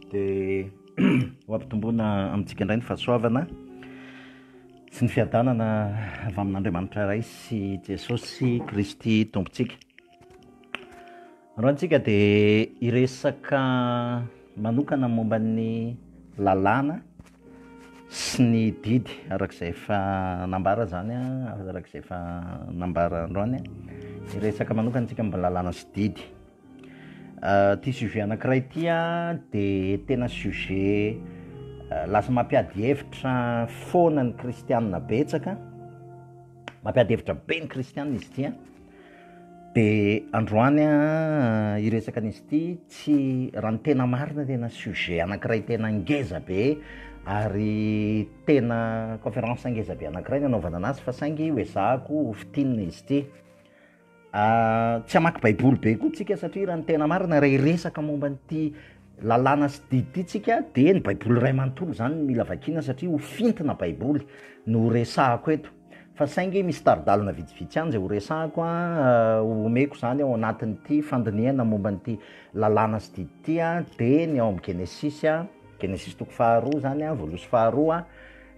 Dia ho ampitomboina amintsika indray ny fahasoavana sy ny fiadanana avy amin'Andriamanitra Ray sy Jesosy Kristy Tompontsika. Androany tsika dia hiresaka manokana momba ny lalàna sy ny didy arak'izay efa nambara zany arak'izay efa nambara androany. Hiresaka manokana tsika momba ny lalàna sy didy. Ity sujet anakiray ity an de tena sujet lasa mampiady hevitra foana ny kristianina betsaka, mampiady hevitra be ny kristianina izy ity an, de androany an hiresaka an'izy ity tsy raha ny tena marina tena sujet anakiray tena ngeza be ary tena conférence ngeza be anakiray ny anaovana anazy fa saingy ho ezahako ho fintinina izy ity. Tsy hamaky baiboly be koa tsika satria raha ny tena marina raha hiresaka momba an'ity lalàna sy didy ity tsika de ny baiboly iray manontolo zany no mila vakiana satria ho fintina baiboly no ho resahako eto fa saingy misy tari-dalana vitsivitsy ihany zay ho resahako an, ho omeko zany ao anatin'ity fandinihana momba an'ity lalàna sy didy ity an, de ny ao amin'ny genesisy an, genesisy toko faharoa zany an, voalohany sy faharoa an,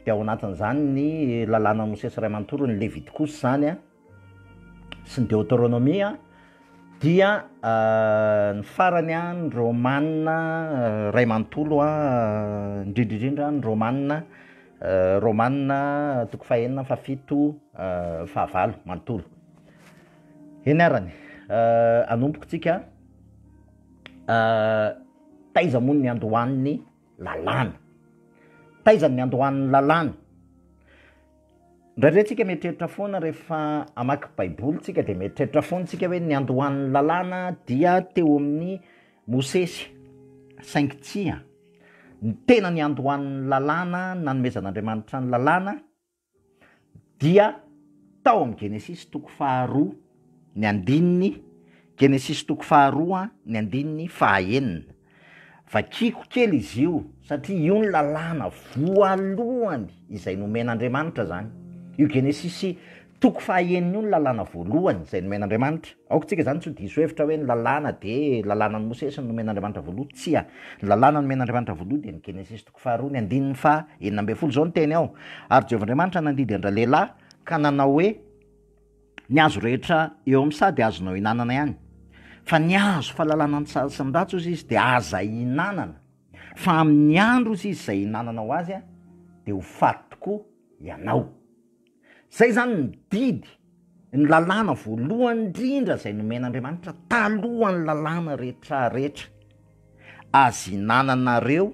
de ao anatin'izany ny lalàna mosesy iray manontolo, ny levitikosy zany an. sy ny Deoteronomia dia ny farany ny Romana iray manontolo indrindra indrindra ny Romana Romana toko fahenina fahafito fahavalo manontolo. Eny arany anomboko tsika taiza moa ny niandohan'ny lalàna? Taiza ny niandohan'ny lalàna? Indraindray tsika mieritreritra foana rehefa hamaky baiboly tsika dia mieritreritra foana tsika hoe ny niandohan'ny lalàna dia teo amin'ny Mosesy, saingy tsia, ny tena niandohan'ny lalàna nanomezan'Andriamanitra ny lalàna dia tao amin'ny Genesisy toko faharoa ny andininy Genesisy toko faharoa ny andininy fahaenina. Vakiko kely izy io satria io ny lalàna voalohany izay nomen'Andriamanitra zany. Io Genesisy toko fahaenina io ny lalàna voalohany izay nomen'Andriamanitra. Aoka tsika zany tsy ho diso hevitra hoe ny lalàna de lalànan'i Mosesy no nomen'Andriamanitra voalohany, tsia. Ny lalàna nomen'Andriamanitra voalohany dia ny Genesisy toko faharoa ny andininy faha 16, izao ny teny ao, Ary Jehovah Andriamanitra nandidy an-dralehilahy ka nanao hoe, Ny hazo rehetra eo amin'ny saha dia azonao ihinanana ihany, fa ny hazo fahalalana ny tsara sy ny ratsy hozy izy dia aza ihinanana, fa amin'ny andro hozy izy izay ihinananao azy dia ho faty tokoa ianao. Izay izany ny didy, ny lalàna voalohany indrindra izay nomen'Andriamanitra talohan'ny lalàna rehetra rehetra. Aza ihinananareo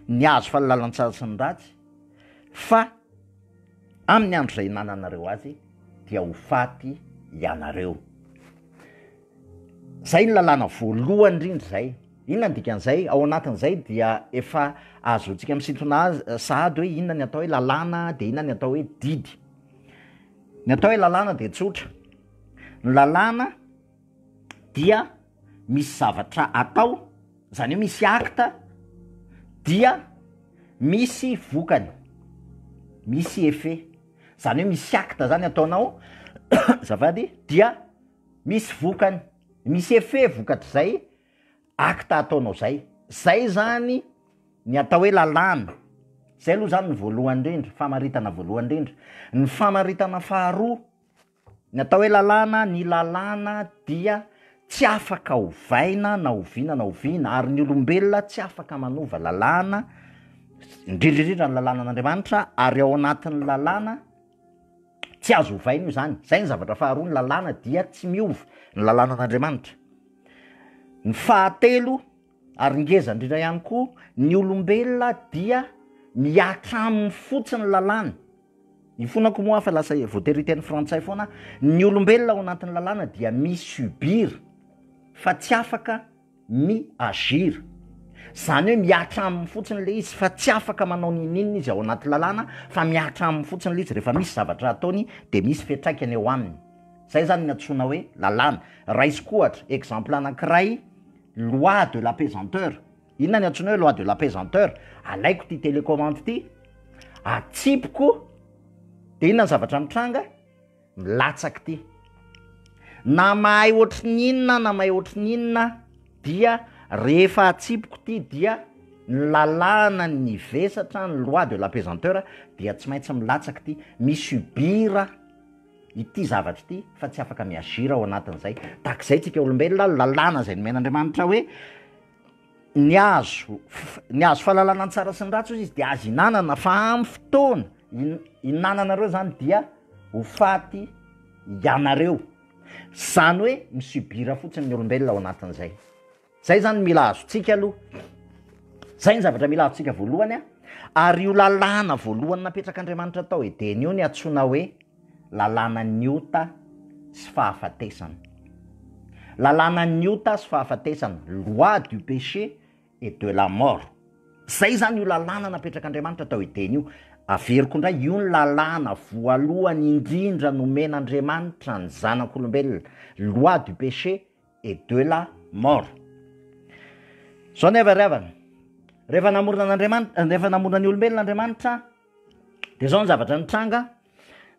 ny hazo fahalalana ny tsara sy ny ratsy, fa Amin'ny andro izay hinananareo azy dia ho faty ianareo. Izay ny lalàna voalohany indrindra izay. Inona ny dikan'izay? Ao anatin'izay dia efa azontsika misintona azy sahady hoe inona ny atao hoe lalàna dia inona ny atao hoe didy. Ny atao hoe lalàna dia tsotra. Ny lalàna dia misy zavatra atao, zany hoe misy acte dia misy vokany, misy effet, zany hoe misy acte zany ataonao azafady dia misy vokany, misy effet vokatr'izay acte ataonao zay, zay zany ny atao hoe lalàna, zay aloha zany ny voalohany indrindra, famaritana voalohany indrindra, ny famaritana faharoa Ny atao hoe lalàna, ny lalàna dia tsy afaka ovaina na oviana na oviana, ary ny olombelona tsy afaka manova lalàna, indrindra indrindra ny lalànan'Andriamanitra, ary ao anatin'ny lalàna tsy azo ovaina io zany, zay ny zavatra faharoa, ny lalàna dia tsy miova, ny lalànan'Andriamanitra. Ny fahatelo ary ngeza indrindra ihany koa, ny olombelona dia mihatra aminy fotsiny ny lalàna, Ifonako moa fa lasa voatery hiteny frantsay foana aho, ny olombelona ao anatin'ny lalàna dia mi-subir fa tsy afaka mi-agir. Zany hoe mihatra aminy fotsiny le izy fa tsy afaka manao ninoninona izy ao anaty lalàna fa mihatra aminy fotsiny le izy rehefa misy zavatra ataony de misy fiantraikany eo aminy. Zay zany ny antsoina hoe lalàna. Raisiko ohatra, exemple anankiray, loi de l'apesanteur. Inona ny antsoina hoe loi de l'apesanteur? Alaiko ity télécommande ity, atsipiko, de inona ny zavatra mitranga? Milatsaka ity. Na mahay ohatry ny inona na mahay ohatry ny inona dia rehefa atsipiko ity dia. Ny lalàna ny vesatra, ny loi de la pesanteur dia tsy maintsy milatsaka ity, mi-subir ity zavatra ity fa tsy afaka mi-agir ao anatin'izay. Tahak'izay tsika olombelona, lalàna izay nomen'Andriamanitra hoe ny hazo, ny hazo fahalalana ny tsara sy ny ratsy hozy izy dia azo hinanana fa amin'ny fotoana hinananareo izany dia ho faty ianareo. Izany hoe mi-subir fotsiny ny olombelona ao anatin'izay. Zay zany mila azontsika aloha. Zay ny zavatra mila azontsika voalohany a. Ary io lalàna voalohany napetrak'Andriamanitra tao Edena io ny antsoina hoe lalànan'ny ota sy fahafatesana. Lalànan'ny ota sy fahafatesana, loi du péché et de la mort. Zay zany io lalàna napetrak'Andriamanitra tao Edena io. Averiko indray, io ny lalàna voalohany indrindra nomen'Andriamanitra ny zanak'olombelona, loi du péché et de la mort. Zao nefa ry havana, rehefa namorona an'Andriamanitra, rehefa namorona ny olombelona Andriamanitra, de zao ny zavatra nitranga,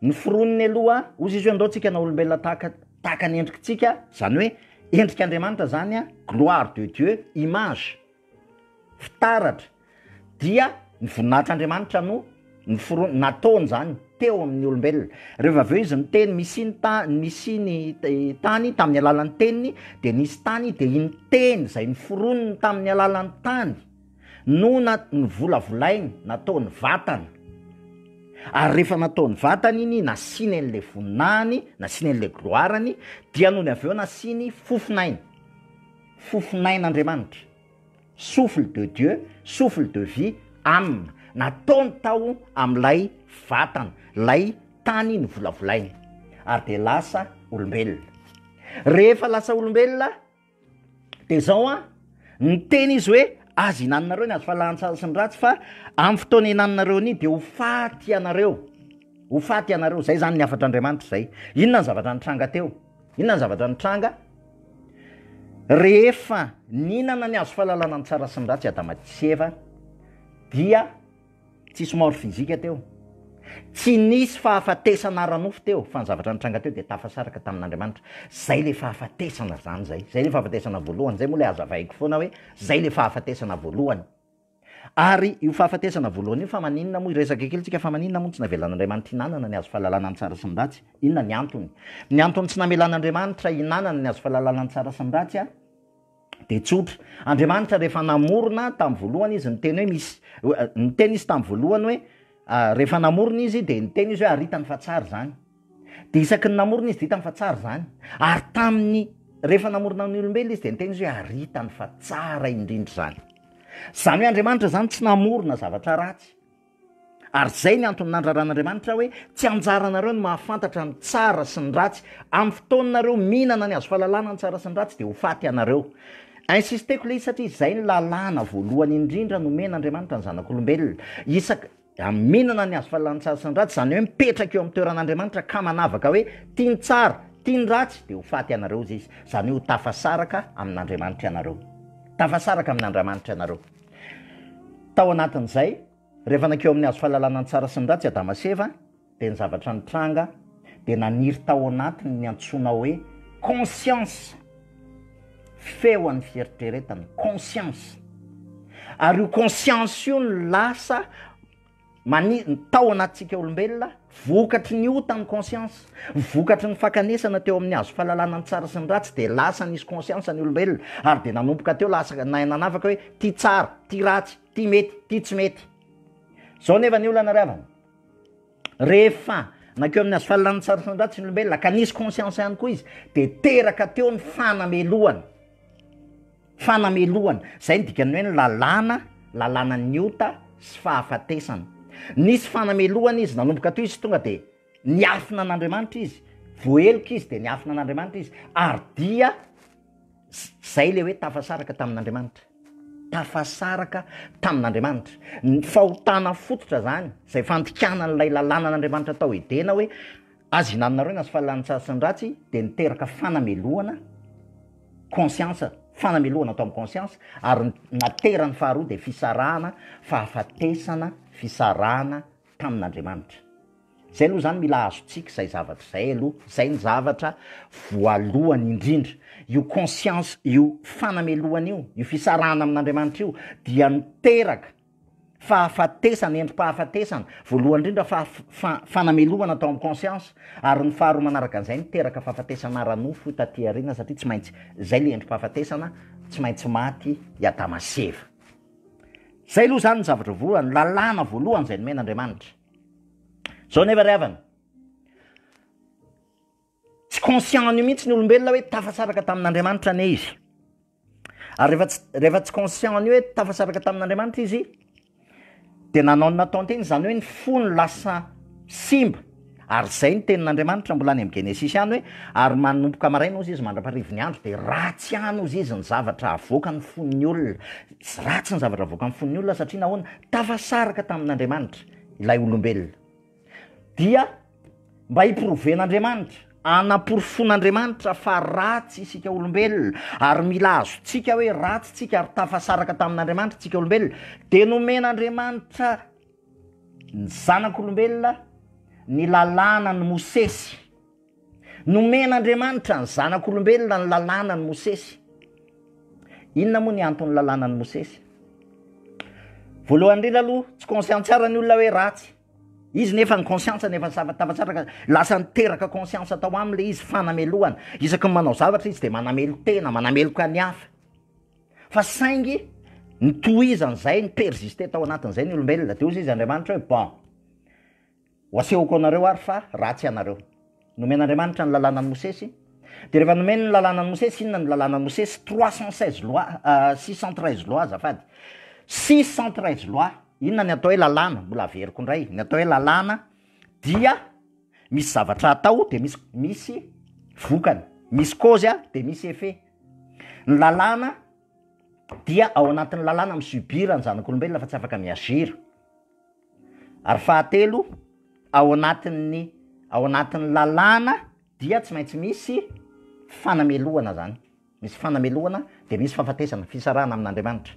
ny foroniny aloha, hozy izy hoe andao tsika na olombelona tahaka, tahaka ny endrikitsika, zany hoe endrik'Andriamanitra zany a, gloire de Dieu, image. fitaratra dia ny voninahitr'Andriamanitra no niforo- nataony zany teo amin'ny olombelona. Rehefa avy eo izy niteny misia ny ta- misia ny tany tamin'ny alalan'ny teniny de nisy tany de iny teny zay noforoniny tamin'ny alalan'ny tany no na- novolavolainy nataony vatana ary rehefa nataony vatana iny nasiany an'le voninahiny nasiany an'le gloire-ny dia nony avy eo nasiany fofon'aina. Fofonain'Andriamanitra, souffle de Dieu, souffle de vie, âme, nataony tao amin'ilay vatana, ilay tany novolavolainy, ary dia lasa olombelona. Rehefa lasa olombelona, dia izao an, niteny izy hoe, aza ihinananareo ny hazo fahalalana tsara sy ny ratsy, fa amin'ny fotoana ihinananareo an'iny dia ho faty ianareo, ho faty ianareo. Izay izany ny hafatr'Andriamanitra izay. Inona ny zavatra nitranga teo? Inona ny zavatra nitranga? Rehefa nihinana ny hazo fahalalana ny tsara sy ny ratsy i Adama sy Eva dia tsisy mort physique teo. Tsy nisy fahafatesana ara-nofo teo fa ny zavatra nitranga teo dia tafasaraka tamin'Andriamanitra. Zay le fahafatesana zany zay. Zay le fahafatesana voalohany. Zay moa le hazavaiko foana hoe zay le fahafatesana voalohany. Ary io fahafatesana voalohany io fa maninona moa, hiresaka kely tsika fa maninona moa tsy navelan'Andriamanitra hinanana ny hazo fahalalana ny tsara sy ny ratsy? Inona ny antony? Ny antony tsy namelan'Andriamanitra hinanana ny hazo fahalalana ny tsara sy ny ratsy dia tsotra. Andriamanitra rehefa namorona tamin'ny voalohany izy niteny hoe misy, niteny izy tamin'ny voalohany hoe rehefa namorona izy dia niteny izy hoe ary hitany fa tsara izany. Dia isaky ny namorona izy dia hitany fa tsara izany. Ary tamin'ny rehefa namorona ny olombelona izy dia niteny izy hoe ary hitany fa tsara indrindra izany. Izany hoe Andriamanitra izany tsy namorona zavatra ratsy. Ary izay ny antony nandraran'Andriamanitra hoe tsy anjaranareo ny mahafantatra ny tsara sy ny ratsy. Amin'ny fotoanareo mihinana ny hazo fahalalana ny tsara sy ny ratsy dia ho faty ianareo. Insisteko ilay izy satria izay ny lalàna voalohany indrindra nomen'Andriamanitra ny zanak'olombelona. Isaka mihinana ny hazo fahalalana ny tsara sy ny ratsy, izany hoe mipetraka eo amin'ny toeran'Andriamanitra ka manavaka hoe tia ny tsara, tia ny ratsy dia ho faty ianareo hozy izy. Izany hoe ho tafasaraka amin'Andriamanitra ianareo. Tafasaraka amin'Andramanitra ianareo. Tao anatin'izay, rehefa nankeo amin'ny hazo fahalalana ny tsara sy ny ratsy Adama sy Eva, dia ny zavatra nitranga dia naniry tao anatiny ny antsoina hoe conscience, feo an'ny fieritreretana, conscience. Ary io conscience io no lasa Mani, ny tao anatintsika olombelona, vokatry ny ota ny conscience, vokatry ny fankanesana teo amin'ny hazo fahalalana ny tsara sy ny ratsy dia lasa nisy conscience ny olombelona ary dia nanomboka teo lasa nahay nanavaka hoe ty tsara, ty ratsy, ty mety, ty tsy mety. Zao nefa ny olana ry havana, rehefa nankeo amin'ny hazo fahalalana ny tsara sy ny ratsy ny olombelona ka nisy conscience ihany koa izy dia teraka teo ny fanamelohana. Fanamelohana, izay no dikan'ny hoe ny lalàna, lalànan'ny ota sy fahafatesana. Nisy fanamelohana izy, nanomboka teo izy tonga dia niafina an'Andriamanitra izy, voaheloka izy dia niafina an'Andriamanitra izy, ary dia zay le hoe tafasaraka tamin'Andriamanitra. Tafasaraka tamin'Andriamanitra. Ny fahotana fototra zany, izay fandikana an'ilay lalànan'Andriamanitra tao Edena hoe Aza ihinananareo ny hazo fahalalana ny tsara sy ny ratsy dia niteraka fanamelohana conscience, fanamelohana atao amin'ny conscience, ary ny naterany faharoa dia fisarahana, fahafatesana, fisarahana tamin'Andriamanitra. Zay aloha zany mila azontsika izay zavatra izay aloha, izay ny zavatra voalohany indrindra. Io conscience, io fanamelohana io, io fisarahana amin'Andriamanitra io dia niteraka fahafatesana, endri-pahafatesana, voalohany indrindra fa fanamelohana tao amin'ny conscience, ary ny faharoa manaraka an'izay niteraka fahafatesana ara-nofo taty aoriana satria tsy maintsy, izay le endri-pahafatesana, tsy maintsy maty i Adama sy Eva. Izay aloha izany ny zavatra voalohany, lalàna voalohany izay nomen'Andriamanitra. Izao nefa ry havana, tsy conscient an'io mihitsy ny olombelona hoe tafasaraka tamin'Andriamanitra anie izy. Ary rehefa tsy, rehefa tsy conscient an'io hoe tafasaraka tamin'Andriamanitra izy, dia nanao ny nataony teny, izany hoe ny fony lasa simba. Ary izay ny tenin'Andriamanitra mbola any amin'ny Genesisy ihany hoe, ary manomboka maraina hozy izy mandra-parivin'ny andro, dia ratsy ihany hozy izy ny zavatra avoakan'ny fon'ny olona. Ratsy ny zavatra avoakan'ny fon'ny olona satria nahoana? Tafasaraka tamin'Andriamanitra ilay olombelona. Dia mba hi-prouver-n'Andriamanitra, hanaporofoan'Andriamanitra fa ratsy isika olombelona, ary mila azontsika hoe ratsy tsika ary tafasaraka tamin'Andriamanitra tsika olombelona, dia nomen'Andriamanitra ny zanak'olombelona ny lalànan'i Mosesy. Nomen'Andriamanitra ny zanak'olombelona ny lalànan'i Mosesy. Inona moa ny anton'ny lalànan'i Mosesy? Voalohany indrindra aloha, tsy conscient tsara ny olona hoe ratsy. Izy nefa ny conscience nefa tafatsaraka, lasa niteraka conscience tao aminy le izy, fanamelohana. Isaky ny manao zavatra izy dia manamelo-tena, manameloka ny hafa. Fa saingy nitohizan'izay, ni-persister tao anatin'izay ny olombelona. Dia hoy izy Andriamanitra hoe bon, ho asehoko anareo ary fa ratsy ianareo. Nomen'Andriamanitra ny lalànan'i Mosesy. Dia rehefa nomeny ny lalànan'i Mosesy, inona ny lalànan'i Mosesy? 316 lois, 613 lois azafady. 613 lois. Inona ny atao hoe lalàna? Mbola averiko indray. Ny atao hoe lalàna dia misy zavatra atao dia misy, misy vokany. Misy cause dia misy effet. Ny lalàna dia ao anatin'ny lalàna mi-subir ny zanak'olombelona fa tsy afaka mi-agir. Ary fahatelo, ao anatin'ny, ao anatin'ny lalàna dia tsy maintsy misy fanamelohana zany. Misy fanamelohana dia misy fahafatesana, fisarahana amin'Andriamanitra.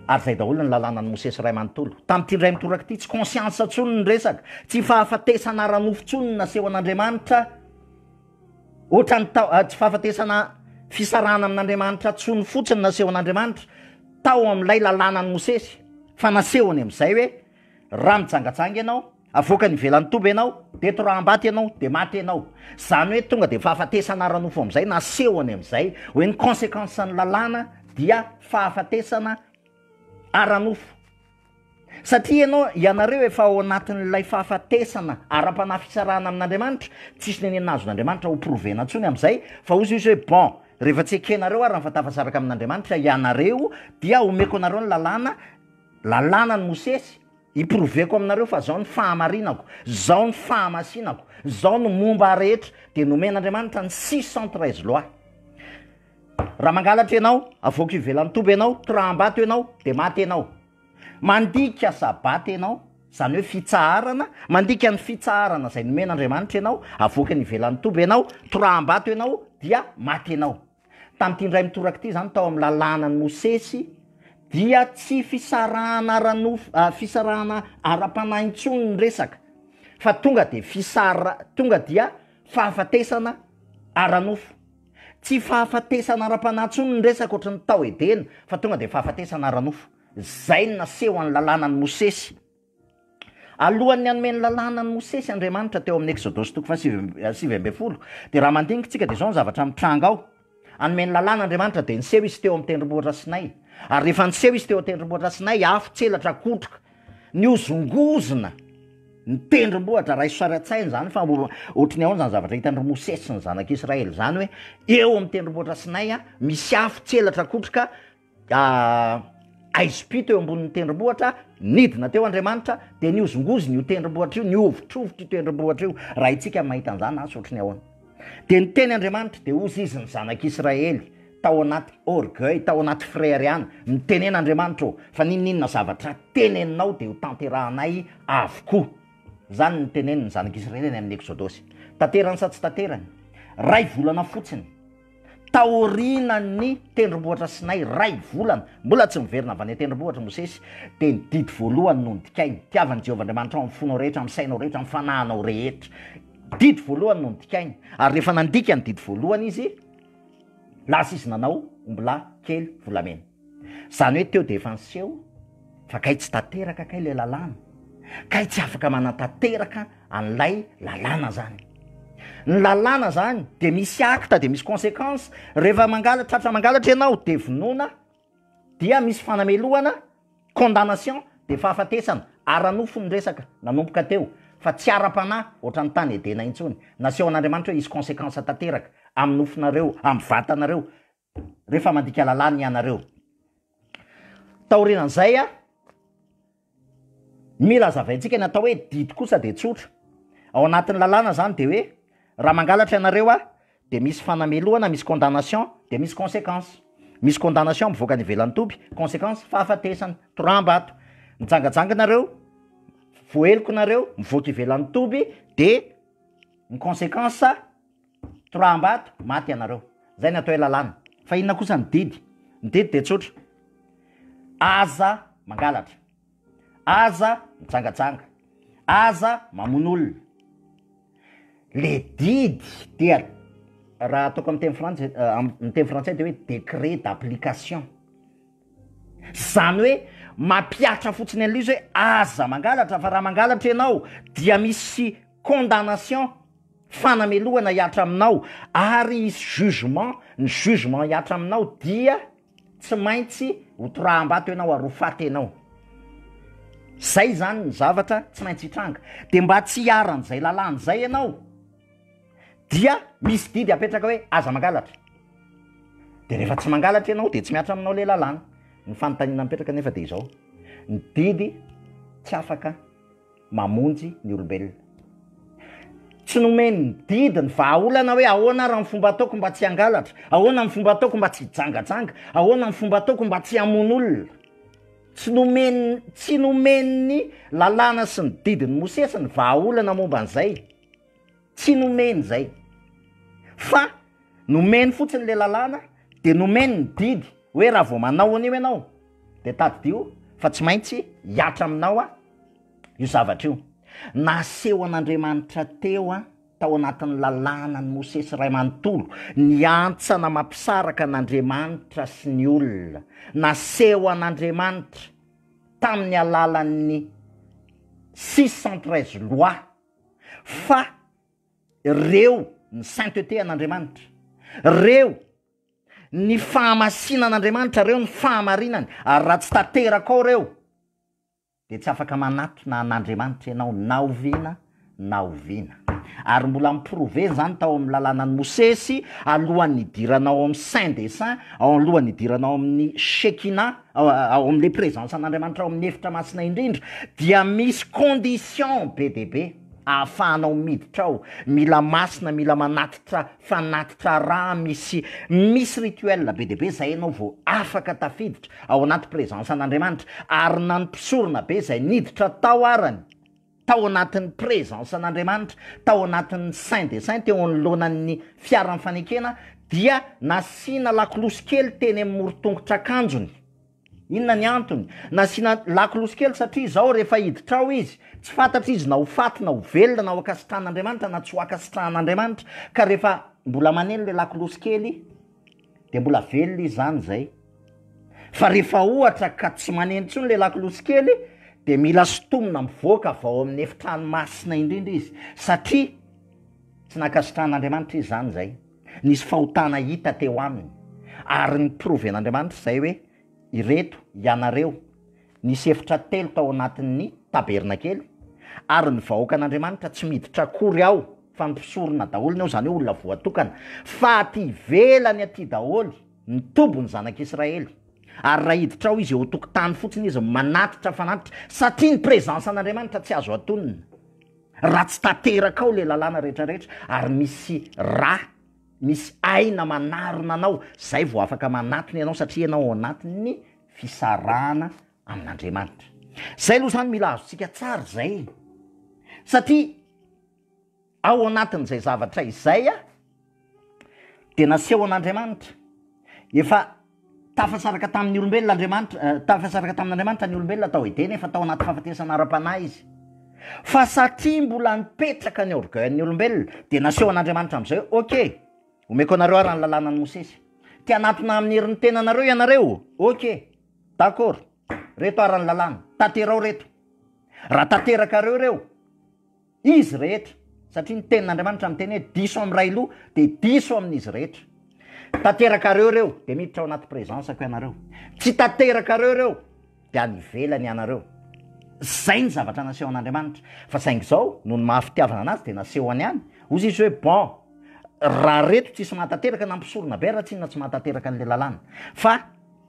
Ary zay daholo ny lalànan'i Mosesy iray manontolo. Tamin'ity indray mitoraka ity, tsy conscience intsony ny resaka, tsy fahafatesana ara-nofo intsony no nasehon'Andriamanitra, ohatran'ny tao, tsy fahafatesana, fisarahana amin'Andriamanitra intsony fotsiny nasehon'Andriamanitra tao amin'ilay lalànan'i Mosesy, fa nasehony amin'izay hoe raha mijangajanga ianao, Avoakany ivelan'ny toby ianao, dia toraham-bato ianao, dia maty ianao. Izany hoe tonga dia fahafatesana ara-nofo amin'izay na asehony amin'izay hoe ny consequence ny lalàna dia fahafatesana ara-nofo. Satria ianao, ianareo efa ao anatin'ilay fahafatesana ara-panahy fisarahana amin'Andriamanitra, tsisy nenenina azon'Andriamanitra ho prouver-na intsony amin'izay, fa hozy izy hoe bon, rehefa tsy ekenareo ary ny fa tafasaraka amin'Andriamanitra ianareo, dia omeko anareo ny lalàna, lalànan'i Mosesy, Hi-prouver-ko aminareo fa zao ny fahamarinako, zao ny fahamasinako, zao no momba ahy rehetra, dia nomen'Andriamanitra ny 613 lois. Raha mangalatra ianao, avoaka ivelan'ny toby ianao, toraham-bato ianao, dia maty ianao. Mandika sabata ianao, izany hoe fitsaharana, mandika ny fitsaharana izay nomen'Andriamanitra ianao, avoaka ny ivelan'ny toby ianao, toraham-bato ianao, dia maty ianao. Tamin'ity indray mitoraka ity izany tao amin'ny lalànan'i Mosesy dia tsy fisarahana ara-nofo, fisarahana ara-panahy intsony ny resaka fa tonga dia fisara, tonga dia fahafatesana ara-nofo. Tsy fahafatesana ara-panahy intsony ny resaka ohatry ny tao Edena fa tonga dia fahafatesana ara-nofo. Izay no nasehon'ny lalànan'i Mosesy. Alohan'ny hanome ny lalàna an'i Mosesy Andriamanitra teo amin'ny Eksodosy toko faha 19, dia raha mandinika isika dia izao ny zavatra mitranga ao. Hanome ny lalàna Andriamanitra dia niseho izy teo amin'ny tendrombohitra Sinay. Ary rehefa niseho izy teo an-tendrombohitra Sinay, afo tselatra kotroka, nihozongozona ny tendrombohitra. Raiso sary an-tsaina izany fa ohatry ny ahoana izany zavatra hitan-dry Mosesy sy ny zanak'Israely izany hoe eo amin'ny tendrombohitra Sinay misy afo tselatra kotroka, Aizim-pito eo ambonin'ny tendrombohitra, nidina teo Andriamanitra, dia nihozongozona io tendrombohitra io, nihovitrovitra io tendrombohitra io. Raha itsika mahita an'izany, asa ohatry ny ahoana. Dia niteny Andriamanitra, dia hozy izy ny zanak'Israely, tao anaty orgueil, tao anaty fireharehana, mitenena Andriamanitra ô, fa n'inon'inona zavatra teneninao dia ho tanterahanay avokoa. Izany no tenenin'ny zanak'Israely any amin'ny Eksodosy. Tanterany sa tsy tanterany? Ray volana fotsiny. Taorianan'ny tendrombohitra Sinay, iray volana, mbola tsy niverina avy any an-tendrombohitra Mosesy, dia ny didy voalohany no nodikainy, Tiava an'i Jehovah Andriamanitrao amin'ny fonao rehetra, amin'ny sainao rehetra, amin'ny fanahinao rehetra. Didy voalohany no nodikainy. Ary rehefa nandika ny didy voalohany izy, Lasa izy nanao ombilahy kely volamena. Izany hoe teo dia efa niseho fa kay tsy tanteraka kay ilay lalàna. Kay tsy afaka manatanteraka an'ilay lalàna zany. Ny lalàna zany dia misy acte dia misy consequence, rehefa mangalatra tratra mangalatra ianao dia vonoina, dia misy fanamelohana, condamnation, dia fahafatesana, ara-nofo ny resaka nanomboka teo fa tsy ara-panahy ohatran'ny tany Edena intsony. Nasehon'Andriamanitra hoe hisy consequence tanteraka amin'ny nofonareo, amin'ny vatanareo rehefa mandika lalàna ianareo. Taorianan'izay a, mila azavaintsika ny atao hoe didy kosa dia tsotra. Ao anatin'ny lalàna zany dia hoe raha mangalatra ianareo a, dia misy fanamelohana, misy condamnation, dia misy consequence. Misy condamnation mivoaka any ivelan'ny toby, consequence fahafatesana, toraham-bato. Mijangajanga nareo, voaheloka nareo, mivoaka ivelan'ny toby, dia ny consequence toraham-bato, maty ianareo. Zay ny atao hoe lalàna. Fa inona kosa ny didy? Ny didy dia tsotra. Aza mangalatra. Aza mijangajanga. Aza mamono olona. Le didy dia raha ataoko amin'ny teny frantsay, amin'ny teny frantsay dia hoe décret d'application. Zany hoe mampihatra fotsiny an'ilay izy hoe aza mangalatra fa raha mangalatra ianao dia misy condamnation, fanamelohana hihatra aminao ary hisy jugement, ny jugement hihatra aminao dia Tsy maintsy ho toraham-bato ianao ary ho faty ianao. Zay izany ny zavatra tsy maintsy hitranga. Dia mba tsy hiharan'izay lalàna izay ianao, dia misy didy apetraka hoe aza mangalatra. Dia rehefa tsy mangalatra ianao dia tsy mihatra aminao ilay lalàna. Ny fanontaniana mipetraka anefa dia izao, ny didy tsy afaka mamonjy ny olombelona. Tsy nomen'ny didy ny vahaolana hoe ahoana ary ny fomba ataoko mba tsy hangalatra, ahoana ny fomba ataoko mba tsy hijangajanga, ahoana ny fomba ataoko mba tsy hamono olona. Tsy nomen'ny, tsy nomen'ny lalàna sy ny didin'i Mosesy ny vahaolana momba an'izay. Tsy nomeny izay. Fa nomeny fotsiny le lalàna de nomeny ny didy hoe raha vao manao an'io ianao de tadidio fa tsy maintsy hihatra aminao a io zavatra io. Naseho an'Andriamanitra teo a tao anatin'ny lalànan'i Mosesy iray manontolo ny hantsana mampisaraka an'Andriamanitra sy ny olona. Naseho an'Andriamanitra tamin'ny alalan'ny 613 lois Fa reo ny sainteté an'Andriamanitra, reo ny fahamasinan'Andriamanitra, reo ny fahamarinany, ary raha tsy tanteraka ao reo, dia tsy afaka manatona an'Andriamanitra ianao na oviana na oviana. Ary mbola mi-prouver izany tao amin'ny lalànan'i Mosesy, alohan'ny hidirana ao amin'ny Saint des Saints, ao alohan'ny hidirana ao amin'ny Shekinah, ao amin'ilay présence an'Andriamanitra ao amin'ny efitra masina indrindra dia misy condition be dia be ahafahanao miditra ao, mila masina, mila manatitra fanatitra rà, misy misy rituel be dia be zay ianao vao afaka tafiditra ao anaty présence an'Andriamanitra, ary na ny mpisorona be zay niditra tao arany, tao anatin'ny présence an'Andriamanitra, tao anatin'ny saint des saints, teo anoloanan'ny fiaran'ny fanekena, dia nasiana lakolosy kely teny amin'ny moron-tongotr'akanjony. Inona ny antony? Nasiana lakolosy kely satria izao rehefa hiditra ao izy, tsy fantatra izy na ho faty na ho velona na ho ankasitrahan'Andriamanitra na tsy ho ankasitrahan'Andriamanitra, ka rehefa mbola maneno ilay lakolosy kely, Dia mbola velona izy zany zay. Fa rehefa ohatra ka tsy maneno intsony le lakolosy kely dia mila sintomina mivoaka avy ao amin'ny efitrano masina indrindra izy satria tsy nankasitrahan'Andriamanitra izy zany zay. Nisy fahotana hita teo aminy ary ni-prouver-n'Andriamanitra izay hoe ireto ianareo Nisy efitra telo tao anatin'ny tabernakely, ary ny vahoakan'Andriamanitra tsy miditra akory ao, fa ny mpisorona daholo ny ao, izany hoe olona voatokana. Fa aty ivelany aty daholo ny toby ny zanak'Israely. Ary raha hiditra ao izy, eo an-tokotany fotsiny izy manatitra fanatitra, satria ny présence an'Andriamanitra tsy azo atonina raha tsy tanteraka ao ilay lalàna rehetrarehetra, ary misy rà, misy aina manarona anao, izay vao afaka manatona ianao, satria ianao ao anatin'ny fisarahana amin'Andriamanitra. Zay aloha zany mila azontsika tsara zay, satria ao anatin'izay zavatra izay a, de naseho an'Andriamanitra, efa tafasaraka tamin'ny olombelona Andriamanitra, eh, tafasaraka tamin'Andriamanitra ny olombelona tao Edena, efa tao anaty fahafatesana ara-panahy izy. Fa satria mbola nipetraka ny orgueil-n'ny olombelona, de naseho an'Andriamanitra am'izay hoe ok, Omeko anareo ara ny lalànan'i Mosesy. Te hanatona amin'ny herin'ny tenanareo ianareo? Ok, d'accord, reto ara ny lalàna, tanterao reto. Raha tanterakareo ireo, izy rehetra, satria ny tenin'Andriamanitra miteny hoe diso amin'ny ray loha dia diso amin'izy rehetra. Tanterakareo ireo, dia miditra ao anaty présence-ko ianareo. Tsy tanterakareo ireo, dia any ivelany ianareo. Zay ny zavatra nasehon'Andriamanitra. Fa saingy izao, noho ny maha fitiavana anazy dia nasehony ihany. Hozy izy hoe bon, raha reto tsisy mahatanteraka na mpisorona be raha tsinona tsy mahatanteraka an'le lalàna. Fa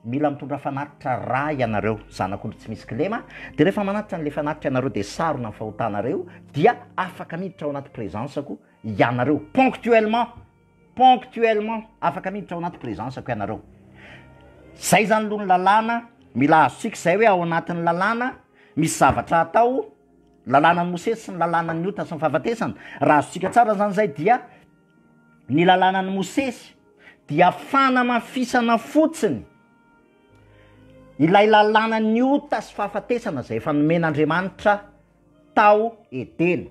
mila mitondra fanatitra ra ianareo, zanak'ondry tsy misy kilema, dia rehefa manatitra an'le fanatitra ianareo dia sarona ny fahotanareo, dia afaka miditra ao anaty présence-ko ianareo ponctuellement. Ponctuellement, afaka miditra ao anaty présence-ko ianareo. Zay zany aloha ny lalàna, mila azontsika izay hoe ao anatin'ny lalàna misy zavatra atao, lalànan'i Mosesy sy ny lalànan'ny ota sy ny fahafatesana. Raha azontsika tsara zany zay dia ny lalànan'i Mosesy dia fanamafisana fotsiny ilay lalànan'ny ota sy fahafatesana izay efa nomen'Andriamanitra tao Edena.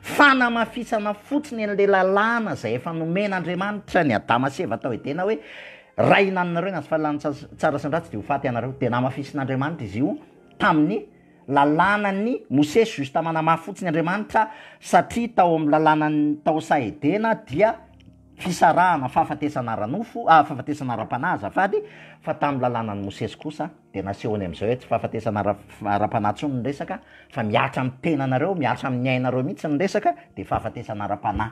Fanamafisana fotsiny an'ilay lalàna izay efa nomen'Andriamanitra an'i Adama sy Eva tao Edena hoe, Raha hinananareo ny hazo fahalalana tsara sy ny ratsy dia ho faty ianareo. Dia namafisin'Andriamanitra izy io tamin'ny lalànan'i Mosesy, juste manamafy fotsiny Andriamanitra satria tao amin'ny lalànan'ny tao saha Edena dia fisarahana fahafatesana ara-nofo, ah, fahafatesana ara-panahy azafady, fa tamin'ny lalànan'i Mosesy kosa Dia nasehony amin'izay hoe tsy fahafatesana ara-panahy intsony ny resaka fa mihatra amin'ny tenanareo, mihatra amin'ny ainareo mihitsy ny resaka dia fahafatesana ara-panahy.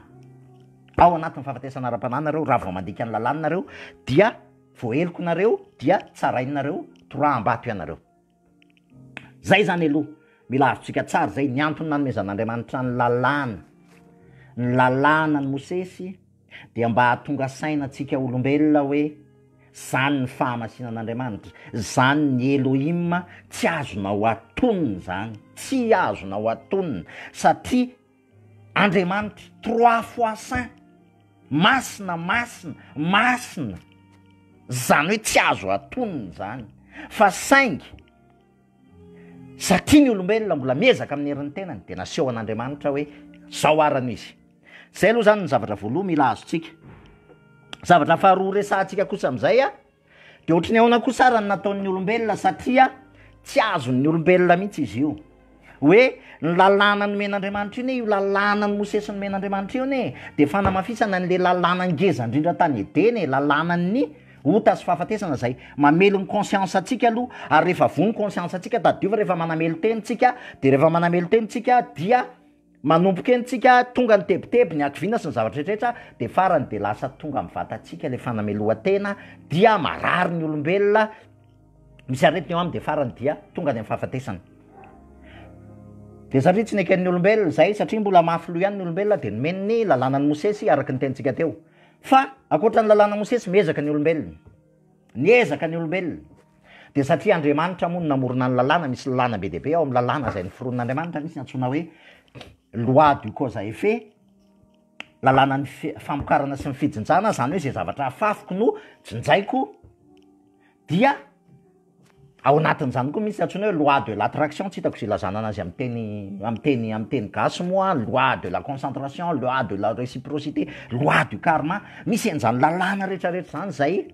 Ao anatin'ny fahafatesana ara-panahy nareo, raha vao mandika ny lalàna nareo dia voaheloka nareo, dia tsarainareo, toraham-bato ianareo. Zay zany aloha, mila azontsika tsara zay ny antony nanomezan'Andriamanitra ny lalàna. Ny lalàna ny Mosesy dia mba hahatonga saina antsika olombelona hoe zany ny fahamasinan'Andriamanitra, zany ny Elohim, tsy azonao atonina zany, tsy azonao atonina, satria Andriamanitra trois fois saint, masina, masina, masina, zany hoe tsy azo atonina zany, fa saingy satria ny olombelona mbola miezaka amin'ny herin'ny tenany dia naseho an'Andriamanitra hoe zao ara no izy. Zay aloha zany ny zavatra voaloha mila azontsika. Zavatra faharoa resahantsika kosa amin'izay a, de ohatry ny ahoana kosa ara ny nataon'ny olombelona satria tsy azon'ny olombelona mihitsy izy io. Hoe ny lalàna nomen'Andriamanitra io ne, io lalàna ny Mosesy nomen'Andriamanitra io ne, de fanamafisana an'le lalàna ngeza indrindra tany Edena e, lalànan'ny ota sy fahafatesana zay mamely ny conscience antsika aloha, ary rehefa voa ny conscience antsika, tadidio fa rehefa manamelo-tena tsika, de rehefa manamelo-tena tsika dia Manomboka eny tsika, tonga ny tebiteby, ny hakiviana sy ny zavatra rehetra rehetra, dia farany dia lasa tonga amin'ny vatantsika ilay fanamelohan-tena, dia marary ny olombelona, misy aretina eo aminy dia farany dia tonga any amin'ny fahafatesana. Dia satria tsy neken'ny olombelona izay, satria mbola mafy loha ihany ny olombelona dia nomeny ny lalànan'i Mosesy araka ny tenintsika teo. Fa ankoatra ny lalànan'i Mosesy, miezaka ny olombelona. Niezaka ny olombelona. Dia satria Andriamanitra moa no namorona ny lalàna, misy lalàna be dia be ao amin'ny lalàna izay noforonin'Andriamanitra, misy ny antsoina hoe loi du cause à effet, lalànan'ny famokarana sy ny fijinjana, izany hoe izay zavatra afafiko no jinjaiko, dia ao anatin'izany koa misy antsoina hoe loi de l'attraction, tsy hitako izay ilazana anazy amin'ny teny, amin'ny teny, amin'ny teny gasy moa, loi de la concentration, loi de la réciprocité, loi du karma, misy an'izany lalàna rehetrarehetra izany izay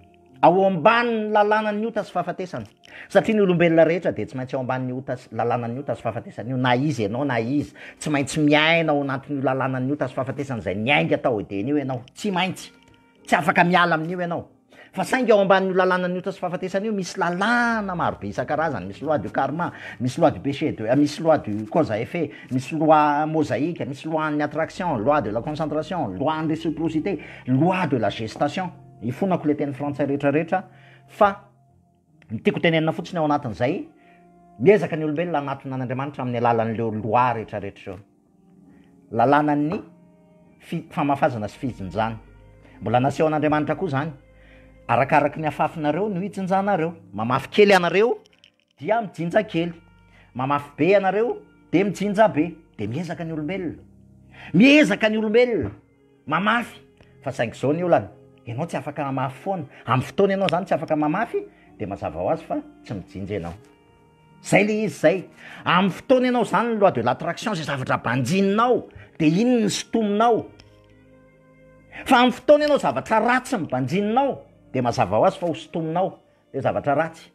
ao ambanin'ny lalànan'ny ota sy fahafatesana, satria ny olombelona rehetra dia tsy maintsy ao ambanin'ny ota sy lalànan'ny ota sy fahafatesana io, na iza ianao na iza, tsy maintsy miaina ao anatin'io lalànan'ny ota sy fahafatesana izay niainga tao Edena io ianao, tsy maintsy, tsy afaka miala amin'io ianao. Fa saingy ao ambanin'io lalànan'ny ota sy fahafatesana io misy lalàna maro be isan-karazany, misy loi du karma, misy loi du péché de, misy loi du cause à effet, misy loi mosaïque, misy loi an'ny attraction, loi de la concentration, loi an'ny réciprocité, loi de la gestation. Ifonako le teny frantsay rehetra rehetra fa ny tiako tenenina fotsiny ao anatin'izay, miezaka ny olombelona hanatona an'Andriamanitra amin'ny alalan'ireo loi rehetra rehetra ireo. Lalànan'ny fi- famafazana sy fijinjana. Mbola nasehon'Andriamanitra koa izany. Arakaraky ny afafinareo no hijinjanareo. Mamafy kely ianareo dia mijinja kely. Mamafy be ianareo dia mijinja be. Dia miezaka ny olombelona. Miezaka ny olombelona. Mamafy. Fa saingy izao ny olana, ianao tsy afaka hamafy foana. Amin'ny fotoana ianao izany tsy afaka mamafy dia mazava ho azy fa tsy mijinja ianao. Zay le izy zay. Amin'ny fotoana ianao zany ny loi de l'attraction zay zavatra banjininao de iny ny sintominao. Fa amin'ny fotoana ianao zavatra ratsy ny banjininao. Dia mazava ho azy fa ho sintominao le zavatra ratsy.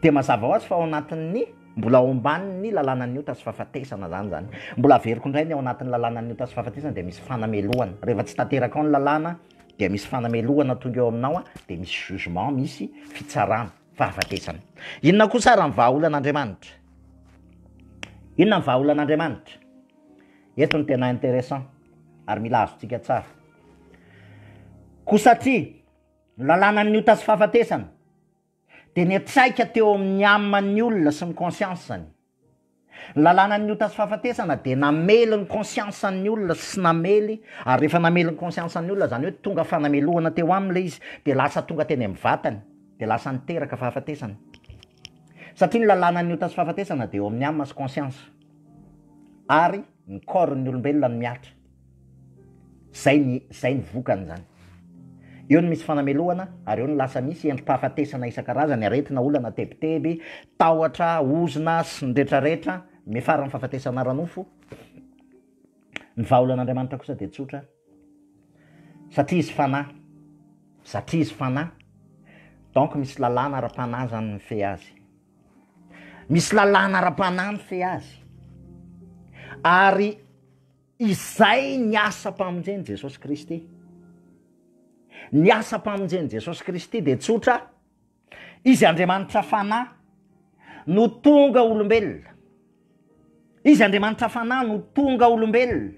Dia mazava ho azy fa ao anatin'ny, mbola ao ambanin'ny lalànan'ny ota sy fahafatesana zany zany. Mbola averiko indray ny ao anatin'ny lalànan'ny ota sy fahafatesana dia misy fanamelohana. Rehefa tsy tanteraka ao ny lalàna dia misy fanamelohana tonga eo aminao dia misy jugement, misy fitsarana, fahafatesana. Inona kosa ary ny vahaolan'Andriamanitra? Inona ny vahaolan'Andriamanitra? Eto no tena intéressant ary mila azontsika tsara. Koa satria ny lalànan'ny ota sy fahafatesana dia niantraika teo amin'ny âme-n'ny olona sy ny conscience-ny. Ny lalànan'ny ota sy fahafatesana dia namely ny conscience-n'ny olona sy namely, ary rehefa namely ny conscience-n'ny olona, izany hoe tonga fanamelohana teo aminy ilay izy, dia lasa tonga teny amin'ny vatany, dia lasa niteraka fahafatesana. Satria ny lalànan'ny ota sy fahafatesana dia eo amin'ny âme sy conscience. Ary ny corps-n'ny olombelona no mihatra. Zay ny zay ny vokany zany. Eo no misy fanamelohana ary eo no lasa misy endri-pahafatesana isan-karazany, aretina, olana, tebiteby, tahotra, ozona sy ny retraretra, miafara amin'ny fahafatesana ara-nofo. Ny vahaolan'Andriamanitra kosa dia tsotra, satria izy fanahy, satria izy fanahy, donc misy lalàna ara-panahy zany mifehy azy. Misy lalàna ara-panahy mifehy azy. Ary Izay ny asam-pamonjen'i Jesosy Kristy. Ny asam-pamonjen'i Jesosy Kristy dia tsotra, Izy Andriamanitra Fanahy no tonga olombelona. Izy Andriamanitra Fanahy no tonga olombelona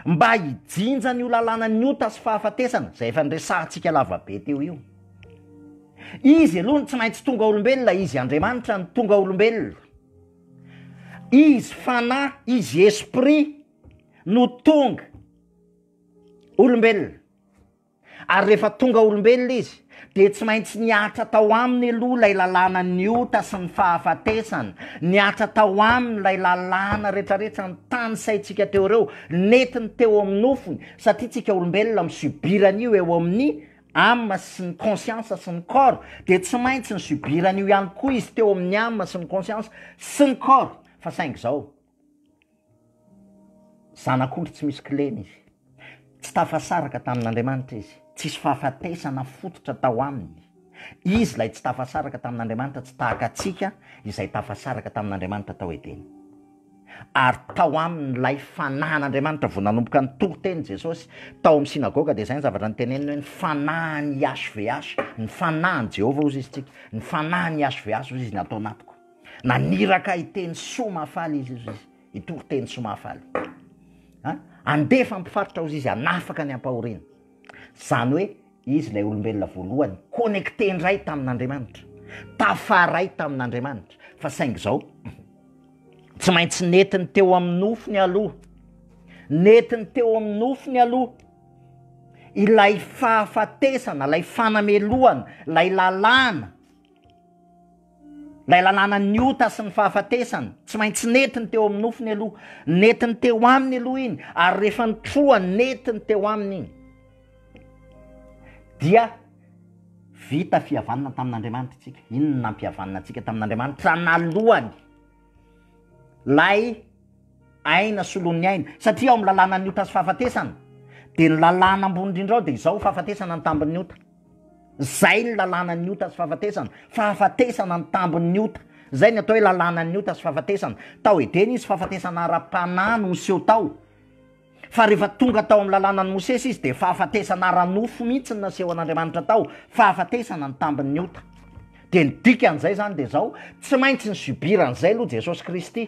mba hijinja an'io lalànan'ny ota sy fahafatesana izay efa niresahantsika lavabe teo io. Izy aloha no tsy maintsy tonga olombelona, Izy Andriamanitra no tonga olombelona. Izy fanahy, izy esprit no tonga olombelona. Ary rehefa tonga olombelona izy dia tsy maintsy nihatra tao aminy aloha ilay lalànan'ny ota sy ny fahafatesana, nihatra tao aminy ilay lalàna rehetrarehetra nitanisaintsika teo ireo, nentiny teo amin'ny nofony, satria tsika olombelona mi-subir an'io eo amin'ny âme sy ny conscience sy ny corps dia tsy maintsy ni subir an'io ihany koa izy teo amin'ny âme sy ny conscience sy ny corps fa saingy izao zanak'ondry tsy misy kilema izy tsy tafasaraka tamin'Andriamanitra izy tsisy fahafatesana fototra tao aminy izy ilay tsy tafasaraka tamin'Andriamanitra tsy tahaka antsika izay tafasaraka tamin'Andriamanitra tao Edena Ary tao aminy ilay Fanahin'Andriamanitra. Vao nanomboka nitory teny Jesosy tao amin'ny synagoga, dia izay ny zavatra noteneniny hoe, ny Fanahin'i YHVH, ny Fanahin'i Jehovah hozy izy tsika, ny Fanahin'i YHVH hozy izy ny ato anatiko. Naniraka ahy hiteny soa mahafaly izy hozy izy, hitory teny soa mahafaly. Ha? Handefa mpifaritra hozy izy, hanafaka ny ampahoriana. Izany hoe izy ilay olombelona voalohany connecté indray tamin'Andriamanitra, tafaray tamin'Andriamanitra. Fa saingy izao, Tsy maintsy nentiny teo amin'ny nofony aloha, nentiny teo amin'ny nofony aloha ilay fahafatesana, ilay fanamelohana, ilay lalàna, ilay lalàna ny ota sy ny fahafatesana. Tsy maintsy nentiny teo amin'ny nofony aloha, nentiny teo aminy aloha iny, ary rehefa nitrohany nentiny teo aminy iny, dia vita fihavanana tamin'Andriamanitra isika. Inona no nampihavanina antsika tamin'Andriamanitra? Nalohany lay aina solon'ny aina. Satria ao amin'ny lalànan'ny ota sy fahafatesana, dia ny lalàna ambony indrindra ao dia izao, fahafatesana ny tambin'ny ota. Zay ny lalànan'ny ota sy fahafatesana. Fahafatesana ny tambin'ny ota. Zay ny atao hoe lalànan'ny ota sy fahafatesana. Tao Edena izy fahafatesana ara-panahy no niseho tao. Fa rehefa tonga tao amin'ny lalànan'i Mosesy izy dia fahafatesana ara-nofo mihitsy no nasehon'Andriamanitra tao, fahafatesana ny tambin'ny ota. Dia ny dikan'izay izany dia izao, tsy maintsy ni-subir an'izay aloha Jesosy Kristy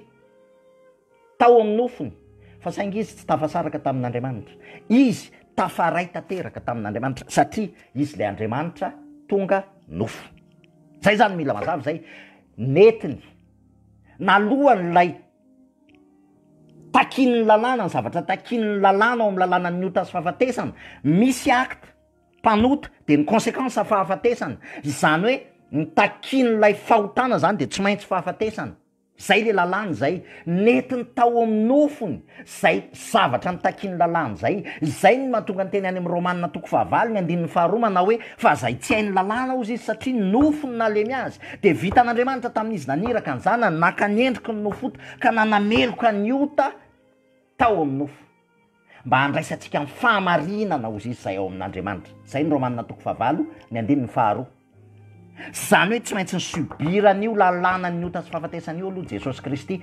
tao amin'ny nofony, fa saingy izy tsy tafasaraka tamin'Andriamanitra. Izy tafaray tanteraka tamin'Andriamanitra satria izy ilay Andriamanitra tonga nofo. Izay izany mila mazava izay, nentiny nalohany ilay Takian'ny lalàna, ny zavatra takian'ny lalàna ao amin'ny lalànan'ny ota sy fahafatesana, misy acte, mpanota, dia ny consequence fahafatesana, izany hoe ny takian'ilay fahotana zany dia tsy maintsy fahafatesana, zay le lalàna izay, nentiny tao amin'ny nofony zay zavatra nitakian'ny lalàna zay, izay no mahatonga ny teny any amin'ny Romana toko fahavalo ny andininy faharoa manao hoe fa zay tsy hain'ny lalàna hozy izy satria ny nofo no nalemy azy, dia vitan'Andriamanitra tamin'izy naniraka ny zanany naka ny endriky ny nofo ota ka nanameloka ny ota tao amin'ny nofo. Mba handraisantsika ny fahamarinana hozy izy izay ao amin'Andriamanitra. Izay ny Romana toko fahavalo, ny andininy faharoa. Izany hoe tsy maintsy ni-subir an'io lalànan'ny ota sy fahafatesana io aloha Jesosy Kristy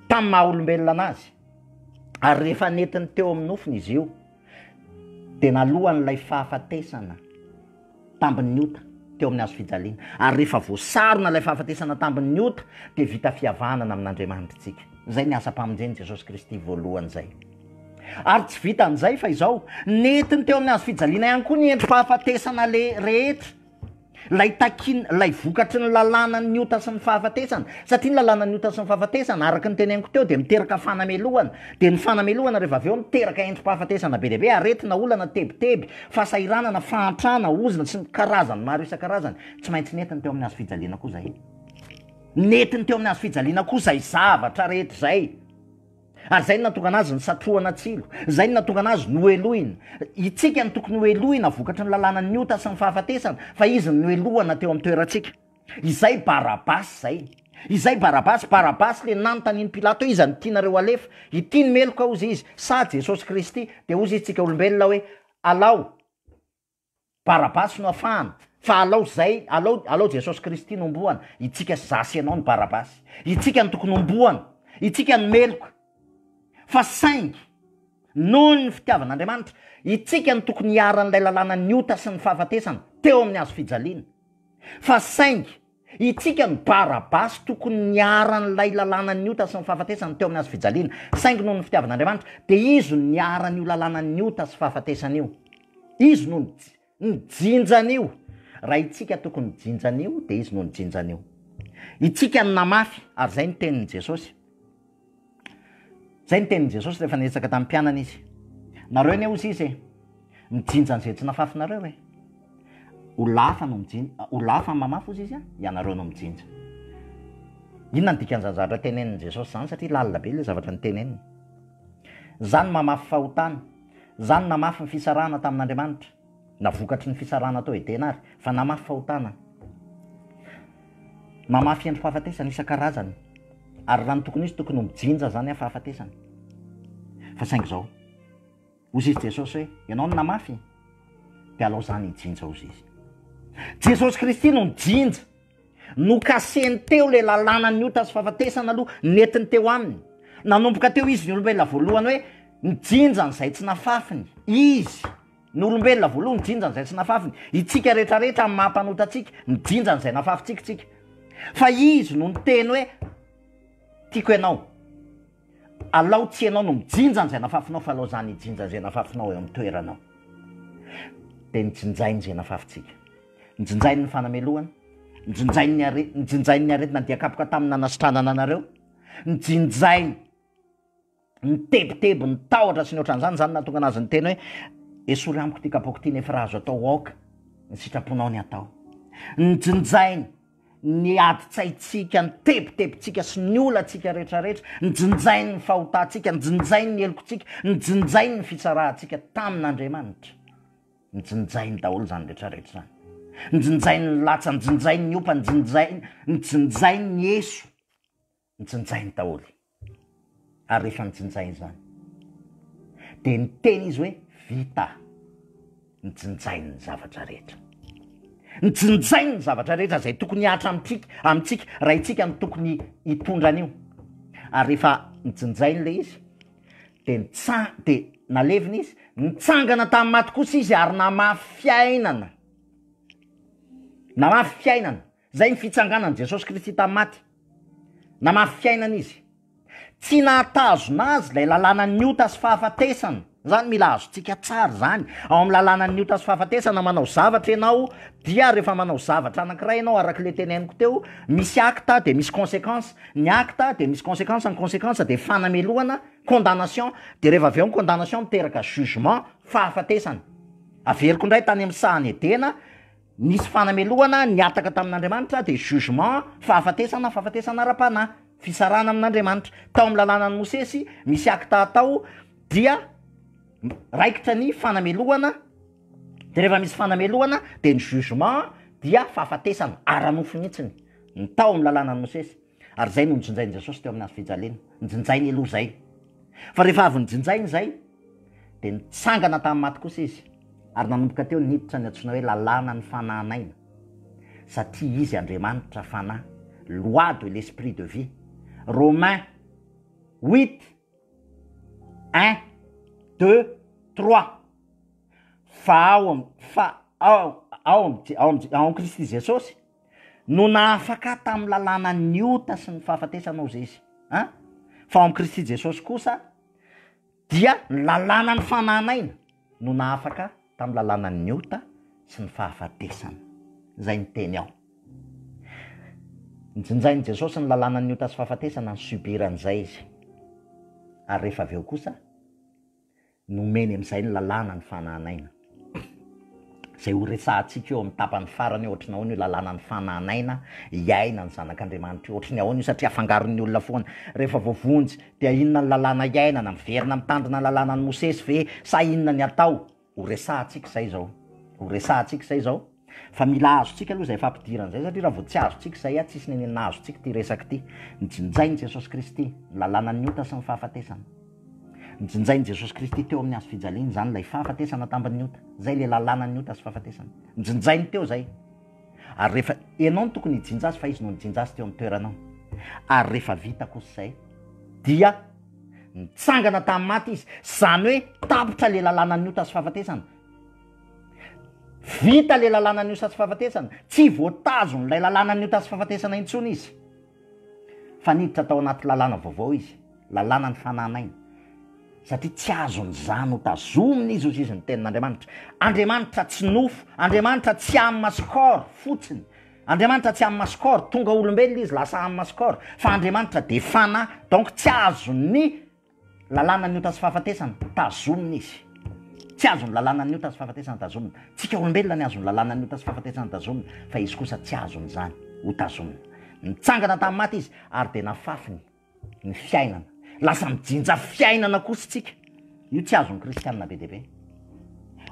tamin'ny maha olombelona anazy. Ary rehefa nentiny teo amin'ny nofony izy io, dia naloan'ilay fahafatesana tambin'ny ota teo amin'ny hazo fijaliana. Ary rehefa voasarona ilay fahafatesana tambin'ny ota, dia vita fihavanana amin'Andriamanitra isika. Izay ny asam-pamonjen'i Jesosy Kristy voalohany izay. Ary tsy vitan'izay fa izao, nentiny teo amin'ny hazo fijaliana ihany koa ny endri-pahafatesana le rehetra. Ilay takin, ilay vokatry ny lalànan'ny ota sy ny fahafatesana. Satria ny lalànan'ny ota sy ny fahafatesana, araka ny teneniko teo, dia miteraka fanamelohana. Dia ny fanamelohana rehefa avy eo miteraka endri-pahafatesana be dia be, aretina, olana, tebiteby, fahasahiranana, fahantrana, ozona, sy ny karazany maro isan-karazany. Tsy maintsy nentiny teo amin'ny hazo fijaliana koa izay. Nentiny teo amin'ny hazo fijaliana koa izay zavatra rehetra izay. Ary izay no nahatonga anazy nisatrohana tsilo, izay no nahatonga anazy nohelohina. Itsika no tokony hohelohina vokatry ny lalànan'ny ota sy ny fahafatesana, fa izy no nohelohana teo amin'ny toerantsika. Izay Barabasy izay. Izay Barabasy. Barabasy le nanontanian'i Pilato hoe iza no tianareo alefa? Ity no meloka hozy izy, sa Jesosy Kristy? Dia hozy izy tsika olombelona hoe, alao. Barabasy no afahana fa alao zay alao alao Jesosy Kristy no homboana, itsika za sy ianao no Barabasy, itsika no tokony homboana, itsika no meloka fa saingy noho ny fitiavan'Andriamanitra itsika no tokony hiharan'ilay lalànan'ny ota sy ny fahafatesana teo amin'ny hazo fijaliana fa saingy Itsika no Barabasy tokony niharan'ilay lalànan'ny ota sy ny fahafatesana teo amin'ny hazo fijaliana, saingy noho ny fitiavan'Andriamanitra, dia Izy no niharan'io lalànan'ny ota sy fahafatesana io. Izy no nijinja an'io. Raha itsika tokony nijinja an'io, dia Izy no nijinja an'io. Itsika no namafy, ary izay no tenin'i Jesosy. Izay no tenin'i Jesosy rehefa niresaka tamin'ny mpianany Izy. Nareo anie hozy Izy e, mijinja an'izay tsy nafafinareo e. Olona hafa no mijinja, olona hafa no mamafy hozy Izy a, ianareo no mijinja. Inona no dikan'izany zavatra tenenin'i Jesosy izany satria lalina be ilay zavatra noteneniny. Izaho no mamafy fahotana, izaho no namafy ny fisarahana tamin'Andriamanitra. Na vokatry ny fisarahana tao Edena ary, fa namafy fahotana, namafy endri-pahafatesana isan-karazany, ary raha ny tokony ho izy tokony ho mijinja izany aho fahafatesana. Fa saingy izao, hozy izy Jesosy hoe, ianao no namafy, dia alao izany hijinja hozy izy. Jesosy Kristy no nijinja. Nokaseny teo ilay lalànan'ny ota sy fahafatesana aloha nentiny teo aminy. Nanomboka teo izy ny olombelona voalohany hoe nijinja an'izay tsy nafafiny. Izy, ny olombelona voalohany nijinja an'izay tsy nafafiny. Itsika rehetrarehetra amin'ny maha mpanota antsika, nijinja an'izay nafafintsika tsika. Fa izy no niteny hoe tiako ianao. Alao tsy ianao no mijinja an'izay nafafinao fa alao zany hijinja an'izay nafafinao eo amin'ny toeranao. Dia nijinjainy izay nafafintsika. Nijinjainy ny fanamelohana, nijinjainy ny are, nijinjainy ny aretina dian-kapoka tamin'ny nanasitranana anareo, nijinjainy ny tebiteby, ny tahotra sy ny ohatran'izany, izany nahatonga anazy niteny hoe esory amiko ity kapoaka ity nefa raha azo atao aoka ny sitraponao ny atao. Nijinjainy ny adin-tsaintsika, ny tebitebintsika sy ny olantsika rehetrarehetra, nijinjainy ny fahotantsika, nijinjainy ny helokontsika, nijinjainy ny fitsarahantsika tamin'Andriamanitra. Nijinjainy daholo izany rehetrarehetra izany. Nijinjainy ny latsa, nijinjainy ny opa, nijinjainy, nijinjainy ny eso. Nijinjainy daholo. Ary rehefa nijinjainy izany, dia niteny izy hoe, Vita. Nijinjainy ny zavatra rehetra. Nijinjainy ny zavatra rehetra izay tokony hihatra amintsika, amintsika, raha itsika no tokony hitondra an'io. Ary rehefa nijinjainy ilay izy, dia nitsa-, dia nalevina izy, nitsangana tamin'ny maty kosa izy ary namafy fiainana. Namafy fiainana. Izay ny fitsanganan'i Jesosy Kristy tamin'ny maty. Namafy fiainana Izy. Tsy nahatazona Azy ilay lalànan'ny ota sy fahafatesana. Izany mila azontsika tsara izany. Ao amin'ny lalànan'ny ota sy fahafatesana, manao zavatra ianao, dia rehefa manao zavatra anankiray ianao, araka ilay teneniko teo, misy acte dia misy consequence. Ny acte dia misy consequence, ny consequence dia fanamelohana, condamnation, dia rehefa avy eo ny condamnation miteraka jugement, fahafatesana. Averiko indray tany amin'ny sahan'i Edena, Nisy fanamelohana nihataka tamin'Andriamanitra, dia jugement, fahafatesana, fahafatesana ara-panahy, fisarahana amin'Andriamanitra. Tao amin'ny lalànan'i Mosesy, misy acte atao dia raikitra ny fanamelohana, dia rehefa misy fanamelohana dia ny jugement dia fahafatesana ara-nofo mihitsiny, ny tao amin'ny lalànan'i Mosesy. Ary izay no nojinjain'i Jesosy teo amin'ny hazo fijaliana. Nojinjainy aloha izay. Fa rehefa avy nojinjainy izay, Dia nitsangana tamin'ny maty kosa Izy, ary nanomboka teo niditra ny antsoina hoe lalànan'ny fanahin'aina, satria Izy Andriamanitra Fanahy, loi de l'esprit de vie. Romains huit, un, deux, trois. Fa ao am, fa ao, ao am, ao am, ao amin'i Kristy Jesosy no nahafaka ahy tamin'ny lalànan'ny ota sy ny fahafatesana, hozy Izy. An? Fa ao amin'i Kristy Jesosy kosa, Dia ny lalànan'ny fanahinaina no nahafaka tamin'ny lalànan'ny ota sy ny fahafatesana. Izay ny teny ao. Nijinjain'i Jesosy ny lalànan'ny ota sy fahafatesana, ni-subir an'izay Izy. Ary rehefa avy eo kosa, nomeny amin'izay ny lalànan'ny fanahinaina. Izay ho resahantsika eo amin'ny tapany farany hoe ohatry ny ahoana io lalànan'ny fanan'aina iainan'ny zanak'Andriamanitra io, ohatry ny ahoana io satria afangaron'ny olona foana. Rehefa voavonjy dia inona ny lalàna iainana, miverina mitandrina ny lalànan'i Mosesy ve sa inona ny atao? Ho resahantsika izay izao, ho resahantsika izay izao. Fa mila azontsika aloha izay fampidirana izay satria raha vao tsy azontsika izay, tsisy nenenina azontsika ity resaka ity. Nijinjain'i Jesosy Kristy ny lalànan'ny ota sy ny fahafatesana. Nojinjain'i Jesosy Kristy teo amin'ny hazo fijaliana izany ilay fahafatesana tambin'ny ota. Izay ilay lalànan'ny ota sy fahafatesana. Nojinjainy teo izay. Ary rehefa, ianao no tokony hijinja azy fa izy no nijinja azy teo amin'ny toeranao. Ary rehefa vita kosa izay, dia nitsangana tamin'ny maty izy. Izany hoe tapitra ilay lalànan'ny ota sy fahafatesana. Vita ilay lalànan'ny ota sy fahafatesana. Tsy voatazon'ilay lalànan'ny ota sy fahafatesana intsony izy. Fa niditra tao anaty lalàna vaovao izy, lalàna ny fanan'aina, satria tsy azon'izany ho tazomina izy, hozy izy ny tenin'Andriamanitra. Andriamanitra tsy nofo, Andriamanitra tsy âme sy corps fotsiny. Andriamanitra tsy âme sy corps, tonga olombelona izy lasa âme sy corps, fa Andriamanitra dia fanahy, donc tsy azon'ny Lalànan'ny ota sy fahafatesana, tazomina izy. Tsy azon'ny lalànan'ny ota sy fahafatesana tazomina. Tsika olombelona ny azon'ny lalànan'ny ota sy fahafatesana tazomina, fa izy kosa tsy azon'izany ho tazomina. Nitsangana tamin'ny maty izy ary dia nafafiny ny fiainana. Lasa mijinja fiainana kosa isika. Io tsy azon'ny kristianina be dia be.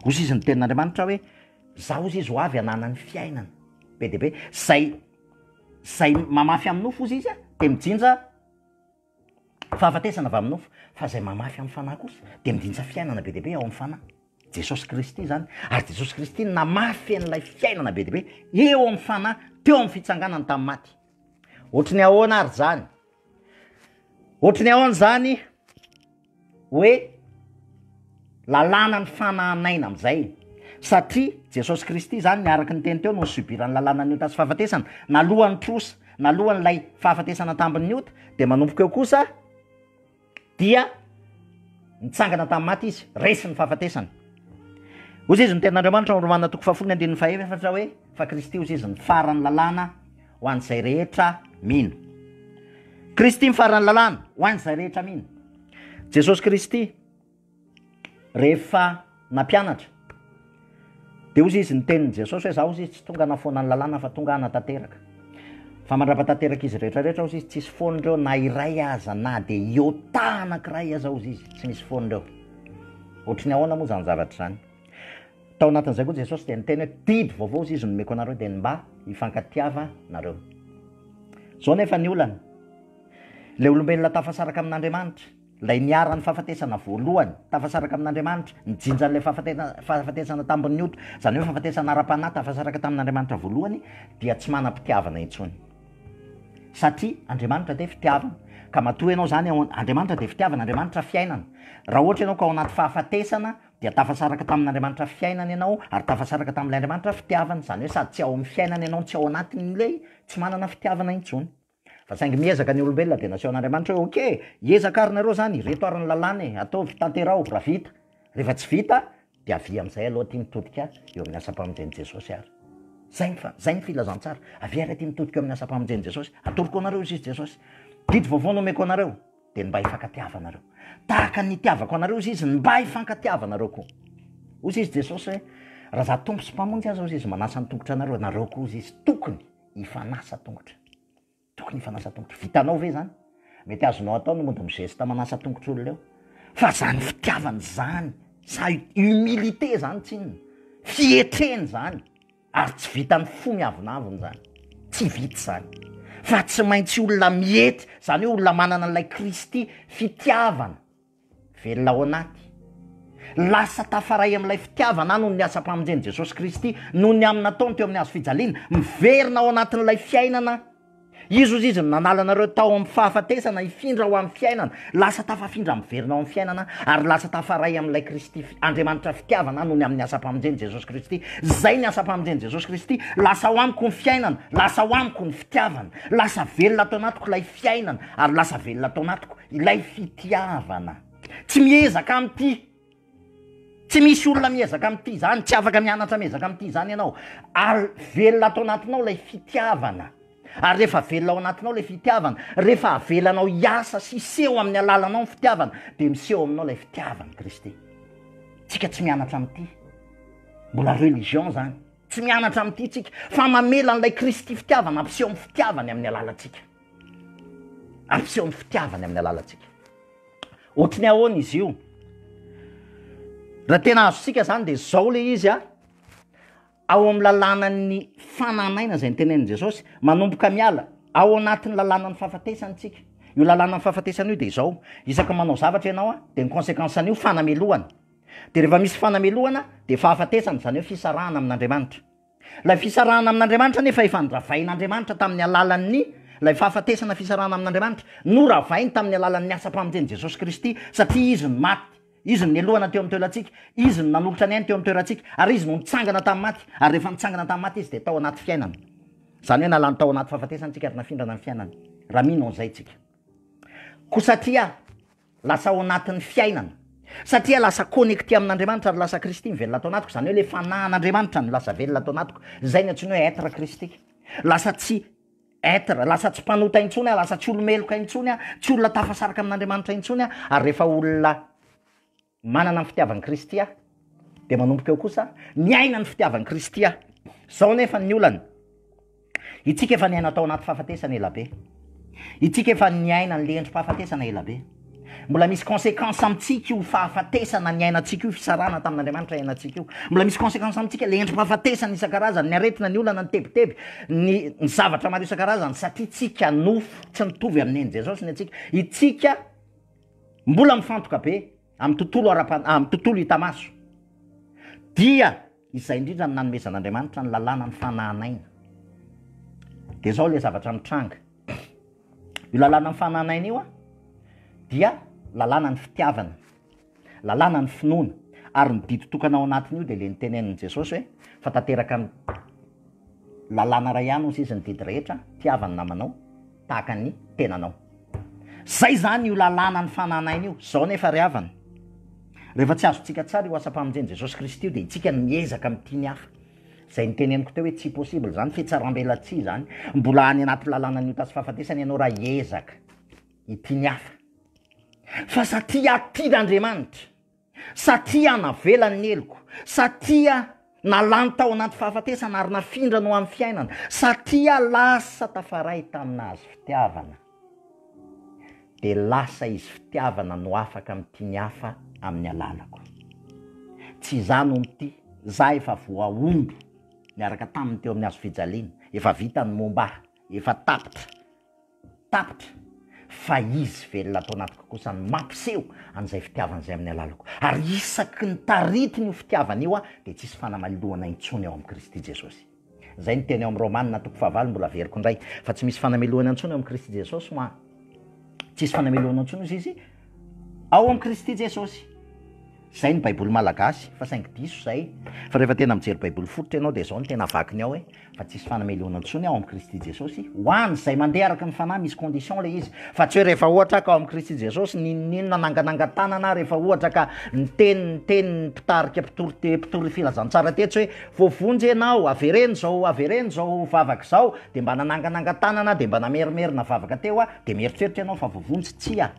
Hoy izy ny tenin'Andriamanitra hoe, Izaho hozy izy ho avy hanana ny fiainana. Be dia be. Izay, izay mamafy amin'ny nofo hozy izy dia mijinja. Fahafatesana avy amin'ny nofo, fa izay mamafy amin'ny fanahy kosa dia midinja fiainana be dia be ao amin'ny fanahy. Jesosy Kristy izany. Ary Jesosy Kristy namafy an'ilay fiainana be dia be eo amin'ny fanahy teo amin'ny fitsanganany tamin'ny maty. Ohatry ny ahoana ary izany? Ohatry ny ahoana izany hoe lalàna ny fanahanaina amin'izay? Satria Jesosy Kristy izany ny araka ny teny teo no nisubir ny lalànan'ny ota sy fahafatesana, naloan'ny trosa, naloan'ilay fahafatesana tambin'ny ota, dia manomboka eo kosa dia nitsangana tamin'ny maty izy, resy ny fahafatesana. Hoy izy ny tenin'Andriamanitra ao Romana toko fahafolo ny andininy fahaefatra hoe fa Kristy hoy izy ny faran'ny lalàna ho an'izay rehetra mino. Kristy ny faran'ny lalàna ho an'izay rehetra mino. Jesosy Kristy rehefa nampianatra dia hozy izy ny tenin'i Jesosy hoe za hozy izy tsy tonga hanafoana ny lalàna fa tonga hanatanteraka. Fa mandrapatanteraka izy rehetra rehetra hozy izy tsisy foana ireo na iray aza na dia iota anankiray aza hozy izy tsy misy foana ireo. Ohatry ny ahoana moa izany zavatra izany? Tao anatin'izay koa Jesosy dia niteny hoe didy vaovao hozy izy nomeko anareo dia ny mba hifankatiava nareo. Zao nefa ny olana, ilay olombelona tafasaraka amin'Andriamanitra, ilay niharan'ny fahafatesana voalohany, tafasaraka amin'Andriamanitra, nijinja an'ilay fahafatesana tambin'ny ota, izany hoe fahafatesana ara-panahy tafasaraka tamin'Andriamanitra voalohany, dia tsy manam-pitiavana intsony. Satria Andriamanitra dia fitiavana. Ka matoa ianao izany ao, Andriamanitra dia fitiavana, Andriamanitra fiainana. Raha ohatra ianao ka ao anaty fahafatesana, Dia tafasaraka tamin'Andriamanitra fiainana ianao, ary tafasaraka tamin'ilay Andriamanitra fitiavana, izany hoe sady tsy ao amin'ny fiainana ianao no tsy ao anatin'ilay tsy manana fitiavana intsony. Fa saingy miezaka ny olombelona dia nasehon'Andriamanitra hoe ok, hiezaka ary nareo izany, ireto ary ny lalàna e, ataovy, tanteraho, raha vita. Rehefa tsy vita dia avia amin'izay aloha aty mitodika eo amin'ny asam-pamonjen'i Jesosy ary. Zay ny fa, zay ny filazantsara. Avia ary aty mitodika eo amin'ny asam-pamonjen'i Jesosy. Atoroko anareo hoy Jesosy. Didy vaovao no omeko anareo. dia ny mba hifankatiavanareo. Tahaka ny nitiavako anareo hozy izy, ny mba hifankatiavanareo koa. Hozy izy Jesosy hoe, raha za Tompo sy Mpamonjy aza hozy izy manasa ny tongotra anareo, nareo koa hozy izy tokony hifanasa tongotra. Tokony hifanasa tongotra. Vitanao ve zany? Mety azonao atao ny mody migeste manasa tongotr'olona eo. Fa zany fitiavana zany, sa humilité zany tsinona, fietrena zany. Ary tsy vitan'ny fo miavonavona izany, tsy vita izany, fa tsy maintsy olona mihety, izany hoe olona manana an'ilay Kristy fitiavana velona ao anaty. Lasa tafaray amin'ilay fitiavana aho noho ny asam-pamonjen'i Jesosy Kristy, noho ny amin'ny nataony teo amin'ny hazo fijaliana. Miverina ao anatin'ilay fiainana aho. Izy hozy izy no nanala anareo tao amin'ny fahafatesana hifindra ho amin'ny fiainana. Lasa tafafindra miverina ao amin'ny fiainana aho, ary lasa tafaray amin'ilay Kristy, Andriamanitra fitiavana aho noho ny amin'ny asam-pamonjen'i Jesosy Kristy. Izay ny asam-pamonjen'i Jesosy Kristy. Lasa ao amiko ny fiainana, lasa ao amiko ny fitiavana. Lasa velona ato anatiko ilay fiainana, ary lasa velona ato anatiko ilay fitiavana. Tsy miezaka amin'ity. Tsy misy olona miezaka amin'ity izany, tsy afaka mianatra miezaka amin'ity izany ianao. Ary velona ato anatinao ilay fitiavana. Ary rehefa velona ao anatinao ilay fitiavana, rehefa avelanao hiasa sy hiseho amin'ny alalanao ny fitiavana, dia miseho aminao ilay fitiavan'i Kristy. Tsika tsy mianatra amin'ity. Mbola religion izany. Tsy mianatra amin'ity tsika, fa mamela an'ilay Kristy fitiavana hampiseho ny fitiavany amin'ny alalantsika. Hampiseho ny fitiavany amin'ny alalantsika. Ohatry ny ahoana izy io? Raha tena azontsika zany de zao le izy a, ao amin'ny lalànan'ny fananaina izay notenenin'i Jesosy, manomboka miala ao anatin'ny lalànan'ny fahafatesana isika. Io lalànan'ny fahafatesana io de izao, isaky ny manao zavatra ianao a, de ny conséquence an'io fanamelohana. De rehefa misy fanamelohana de fahafatesana, izany hoe fisarahana amin'Andriamanitra. Ilay fisarahana amin'Andriamanitra anefa efa noravain'Andriamanitra tamin'ny alalan'ny, ilay fahafatesana fisarahana amin'Andriamanitra, noravainy tamin'ny alalan'ny asam-pamonjen'i Jesosy Kristy, satria Izy no maty, Izy no nelohana teo amin'ny toerantsika, Izy no nanolotra ny ainy teo amin'ny toerantsika, ary Izy no nitsangana tamin'ny maty, ary rehefa nitsangana tamin'ny maty Izy dia tao anaty fiainana. Izany hoe nalany tao anaty fahafatesana isika ary nafindrana ny fiainana, raha mino an'izay isika. Koa satria. Lasa ao anatin'ny fiainana. Satria lasa connecté amin'Andriamanitra ary lasa Kristy mivelona ato anatiko, izany hoe ilay fanahin'Andriamanitra no lasa velona ato anatiko. Izay no antsoina hoe être christique. Lasa tsy être, lasa tsy mpanota intsony aho, lasa tsy olo-meloka intsony aho, tsy olona tafasaraka amin'Andriamanitra intsony aho, ary rehefa olona Manana ny fitiavan'i Kristy aho. Dia manomboka eo kosa, miaina ny fitiavan'i Kristy aho. Izao anefa ny olana, itsika efa niaina tao anaty fahafatesana ela be. Itsika efa niaina an'ilay endri-pahafatesana ela be. Mbola misy conséquence amintsika io fahafatesana niainantsika io, fisarahana tamin'Andriamanitra iainantsika io. Mbola misy conséquence amintsika ilay endri-pahafatesana isan-karazany, ny aretina, ny olana, ny tebiteby, ny ny zavatra maro isan-karazany, satria tsika nofo, tsy mitovy amin'ny an'i Jesosy ny antsika. Itsika Mbola mifantoka be amin'ny tontolo ara-panahy, amin'ny tontolo hita maso, dia izay indrindra no nanomezan'Andriamanitra ny lalàna ny fanahan'aina. Dia izao ilay zavatra mitranga. Io lalàna ny fanahan'aina io dia lalàna ny fitiavana, lalàna ny finoana, ary ny didy tokana ao anatin'io dia ilay nitenenin'i Jesosy hoe fa tanteraka ny lalàna iray ihany hozy izy ny didy rehetra, tiava ny namanao tahaka ny tenanao. Zay zany io lalàna ny fananaina io. Zao nefa ry havana, rehefa tsy azontsika tsara io asam-pamonjen'i Jesosy Kristy io dia itsika no miezaka mitia ny hafa. Zay noteneniko teo hoe tsy possible zany, fitsaram-belatsihy zany. Mbola any anaty lalànan'ny ota sy fahafatesana ianao raha hiezaka hitia ny hafa. Fa satria tian'Andriamanitra, Satria navelany ny heloko, satria nalany tao anaty fahafatesana ary nafindrany ho amin'ny fiainana, satria lasa tafaray tamin'azy fitiavana, dia lasa izy fitiavana no afaka mitia ny hafa amin'ny alalako. Tsy izaho no mitia, izaho efa voahombo niaraka taminy teo amin'ny hazo fijaliana, efa vita ny momba ahy, efa tapitra. Tapitra, fa Izy velona ato anatiko kosa no mampiseho an'izay fitiavana izay amin'ny alalako. Ary isaky ny taritiny io fitiavana io aho, dia tsy hisy fanamalohana intsony ao amin'i Kristy Jesosy. Izay no teny ao amin'ny Romana toko fahavalo, mbola averiko indray, fa tsy misy fanamelohana intsony ao amin'i Kristy Jesosy ho an. Tsy hisy fanamelohana intsony hozy izy ao amin'i Kristy Jesosy. Izay ny Baiboly malagasy, fa saingy diso izay. Fa rehefa tena mijery Baiboly fototra ianao dia izao no tena vakiny ao hoe, fa tsisy fanamelohana intsony ao amin'i Kristy Jesosy, ho an'izay mandeha araka ny Fanahy, misy condition ilay izy, fa tsy hoe rehefa ohatra ka ao amin'i Kristy Jesosy n'inon'inona nanganangan-tanana, rehefa ohatra ka niteny niteny ny mpitarika mpitory te mpitory filazantsara tetsy hoe voavonjy ianao, avereno izao avereno izao vavaka izao, dia mba nananganangan-tanana, dia mba namerimerina vavaka teo aho, dia mieritreritra ianao fa voavonjy, tsia.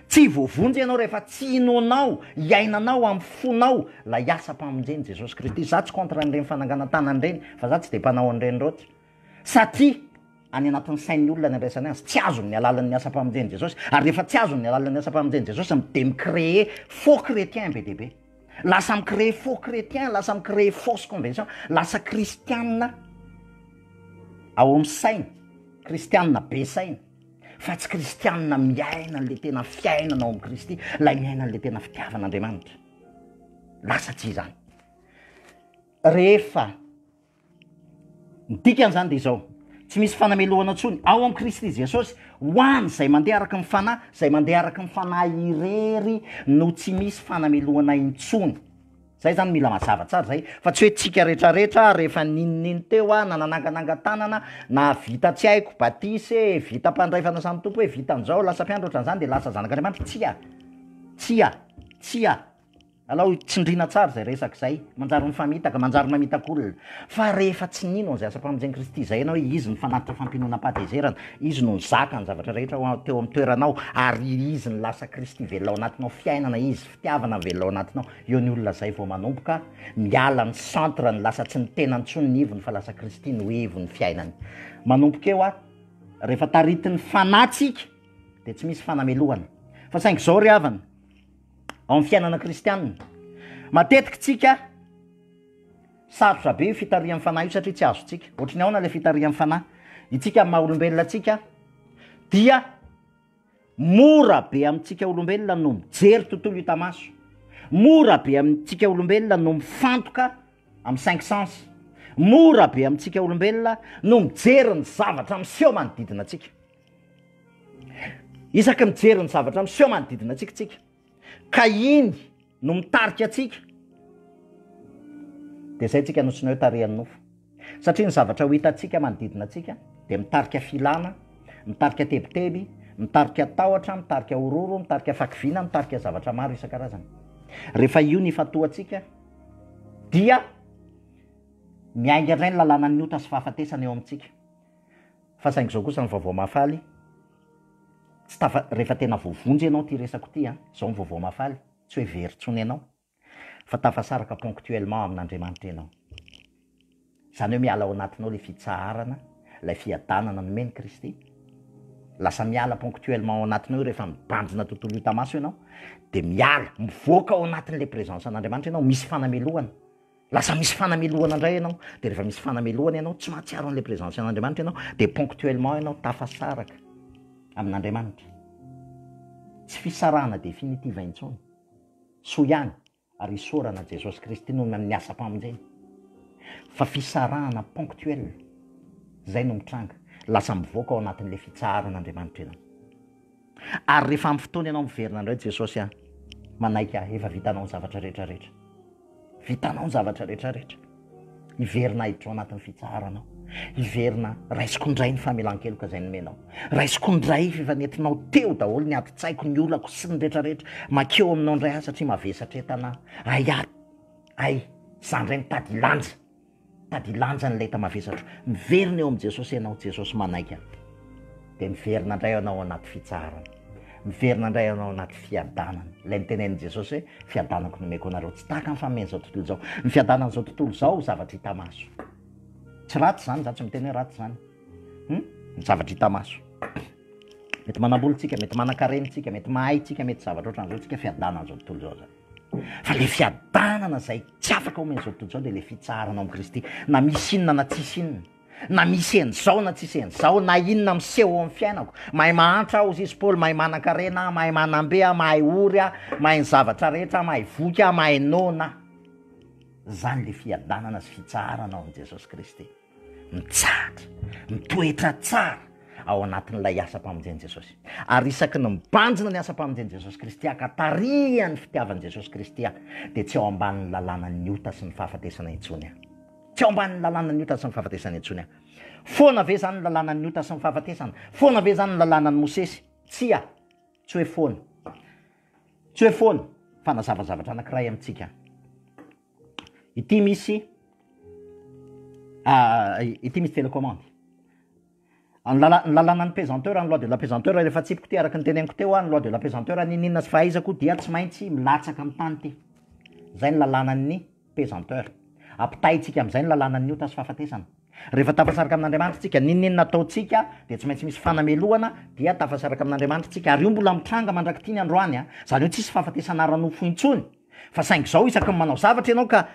Tsy voavonjy ianao rehefa tsy inoanao, iainanao amin'ny fonao ilay asam-pamonjen'i Jesosy Kristy. Za tsy contre an'ireny fananganan-tanana ireny, fa za tsy dia mpanao an'ireny loatra. Satria any anatin'ny sain'ny olona ny andraisany azy, tsy azony ny alalan'ny asam-pamonjen'i Jesosy. Ary rehefa tsy azony ny alalan'ny asam-pamonjen'i Jesosy, dia mi-créer faux chrétien be dia be. Lasa mi-créer faux chrétien, lasa mi-créer fausse convention, lasa kristianina ao amin'ny saina, kristianina be saina. Fa tsy kristianina miaina an'ilay tena fiainana ao amin'i Kristy, ilay miaina an'ilay tena fitiavan'Andriamanitra. Lasa tsy izany. Rehefa ny dikan'izany dia izao, tsy misy fanamelohana intsony ao amin'i Kristy Jesosy ho an'izay mandeha araka ny Fanahy, izay mandeha araka ny Fanahy irery no tsy misy fanamelohana intsony. Zay zany mila mazava tsara zay fa tsy hoe tsika retraretra rehefa ninonino teo ah na nananganangan-tanana na vita tsy haiko batisa e, vita mpandray fanasan'ny Tompo e, vita an'izao, lasa mpiandry ohatran'izany de lasa zanak'Andriamanitra, tsia, tsia, tsia. Alao tsindriana tsara izay resaka izay, manjary mifamitaka, manjary mamitaka olona. Fa rehefa tsy nino an'izay asam-pamonjen'i Kristy izay ianao hoe Izy no fanatitra fampiononam-pahatezerana, Izy no nizaka ny zavatra rehetra ho teo amin'ny toeranao, ary Izy no lasa Kristy velona ao anatinao, fiainana Izy, fitiavana velona ao anatinao, eo ny olona izay vao manomboka miala ny centre-ny, lasa tsy ny tenany intsony ny ivony fa lasa Kristy no ivon'ny fiainany. Manomboka eo aho, rehefa taritin'ny Fanahy tsika dia tsy misy fanamelohana. Fa saingy izao ry havana, Ao amin'ny fiainana kristianina, matetika tsika sarotra be io fitarihan'ny fanahy io satria tsy azontsika. Ohatry ny ahoana ilay fitarihan'ny fanahy? Itsika amin'ny maha olombelona antsika dia mora be amintsika olombelona no mijery tontolo hita maso. Mora be amintsika olombelona no mifantoka amin'ny cinq sens. Mora be amintsika olombelona no mijery ny zavatra miseho manodidina antsika. Isaky mijery ny zavatra miseho manodidina antsika tsika, ka iny no mitarika antsika, dia izay tsika no tsy hoe tarihan'ny nofo. Satria ny zavatra ho hitantsika manodidina antsika dia mitarika filana, mitarika tebiteby, mitarika tahotra, mitarika hororo, mitarika fakiviana, mitarika zavatra maro isan-karazany. Rehefa io ny ifantohantsika dia miainga indray ny lalànan'ny ota sy fahafatesana eo amintsika. Fa saingy izao kosa ny vaovao mahafaly, tsy tafa, rehefa tena voavonjy ianao ity resako ity an, izao ny vaovao mahafaly, tsy hoe very intsony ianao, fa tafasaraka ponctuellement amin'Andriamanitra ianao. Izany hoe miala ao anatinao ilay fitsaharana, ilay fiadanana nomen'i Kristy, lasa miala ponctuellement ao anatinao io rehefa mibanjina tontolo hita maso ianao, dia miala, mivoaka ao anatin'ilay présence an'Andriamanitra ianao, misy fanamelohana. Lasa misy fanamelohana indray ianao, dia rehefa misy fanamelohana ianao, tsy mahatsiaro an'ilay présence an'Andriamanitra ianao, dia ponctuellement ianao tafasaraka amin'Andriamanitra. Tsy fisarahana définitive intsony. Soa ihany ary isaorana Jesosy Kristy noho ny amin'ny asam-pamonjeny. Fa fisarahana ponctuel, izay no mitranga. Lasa mivoaka ao anatin'ilay fitsaharan'Andriamanitra ianao. Ary rehefa amin'ny fotoana ianao miverina indray Jesosy a, manaiky ahy, efa vitanao ny zavatra rehetra rehetra. Vitanao ny zavatra rehetra rehetra. Hiverina hiditra ao anatin'ny fitsaharanao. Hiverina, raisiko indray ny famelan-keloka izay nomenao. Raisiko indray f'efa nentinao teo daholo ny adin-tsaiko, ny olako sy ny rehetra rehetra. Makeo aminao indray aho satria mavesatra entana aho. Ay aho, ay, za indray mitady hilanja. Tady hilanja ny lenta mavesatro. Miverina eo amin'i Jesosy ianao, Jesosy manaiky anao. Dia miverina indray ianao ao anaty fitsaharana. Miverina indray ianao ao anaty fiadanana. Ilay notenenin'i Jesosy hoe, fiadanako nomeko anareo. Tsy tahaka ny fanomen'izao tontolo izao. Ny fiadanan'izao tontolo izao, zavatra hita maso. Tsy ratsy izany, izaho tsy miteny hoe ratsy izany. Hum? Ny zavatra hita maso. Mety manam-bola tsika, mety manan-karena tsika, mety mahay tsika, mety zavatra ohatran'izao tsika, fiadanan'izao tontolo izao izany. Fa le fiadanana izay tsy afaka omen'izao tontolo izao dia le fitsaharana ao amin'i Kristy. Na misy inona na tsisy inona, na misy an'izao na tsisy an'izao, na inona miseho ao amin'ny fiainako. Mahay mahantra aho, hozy izy Paoly, mahay manan-karena aho, mahay manam-be aho, mahay ory aho, mahay ny zavatra rehetra aho, mahay voky aho, mahay noana aho. Izany le fiadanana sy fitsaharana ao amin'i Jesosy Kristy. mitsahatra, mitoetra tsara ao anatin'ilay asam-pamonjen'i Jesosy. Ary isaky ny mibanjina ny asam-pamonjen'i Jesosy Kristy aho ka tarihan'ny fitiavan'i Jesosy Kristy aho, dia tsy ao ambanin'ny lalànan'ny ota sy ny fahafatesana intsony aho. Tsy ao ambanin'ny lalànan'ny ota sy ny fahafatesana intsony aho. Foana ve izany ny lalànan'ny ota sy ny fahafatesana? Foana ve izany ny lalànan'i Mosesy? Tsia, tsy hoe foana. Tsy hoe foana, fa nazava zavatra anankiray amintsika. Ity misy ity misy télécommande. Ny lala- ny lalànan'ny pesanteur, ny loi de la pesanteur rehefa atsipiko ity araka ny teneniko teo ny loi de la pesanteur n'inon'inona sy fahaizako dia tsy maintsy milatsaka amin'ny tany ity. Zay ny lalànan'ny pesanteur. Ampitahintsika amin'izay ny lalànan'ny ota sy fahafatesana. Rehefa tafasaraka amin'Andriamanitra tsika, n'inon'inona ataontsika dia tsy maintsy misy fanamelohana dia tafasaraka amin'Andriamanitra tsika. Ary io mbola mitranga mandrak'ity ny androany a. Zany hoe tsisy fahafatesana ara-nofo intsony. Fa saingy izao isaky ny manao zavatra ianao ka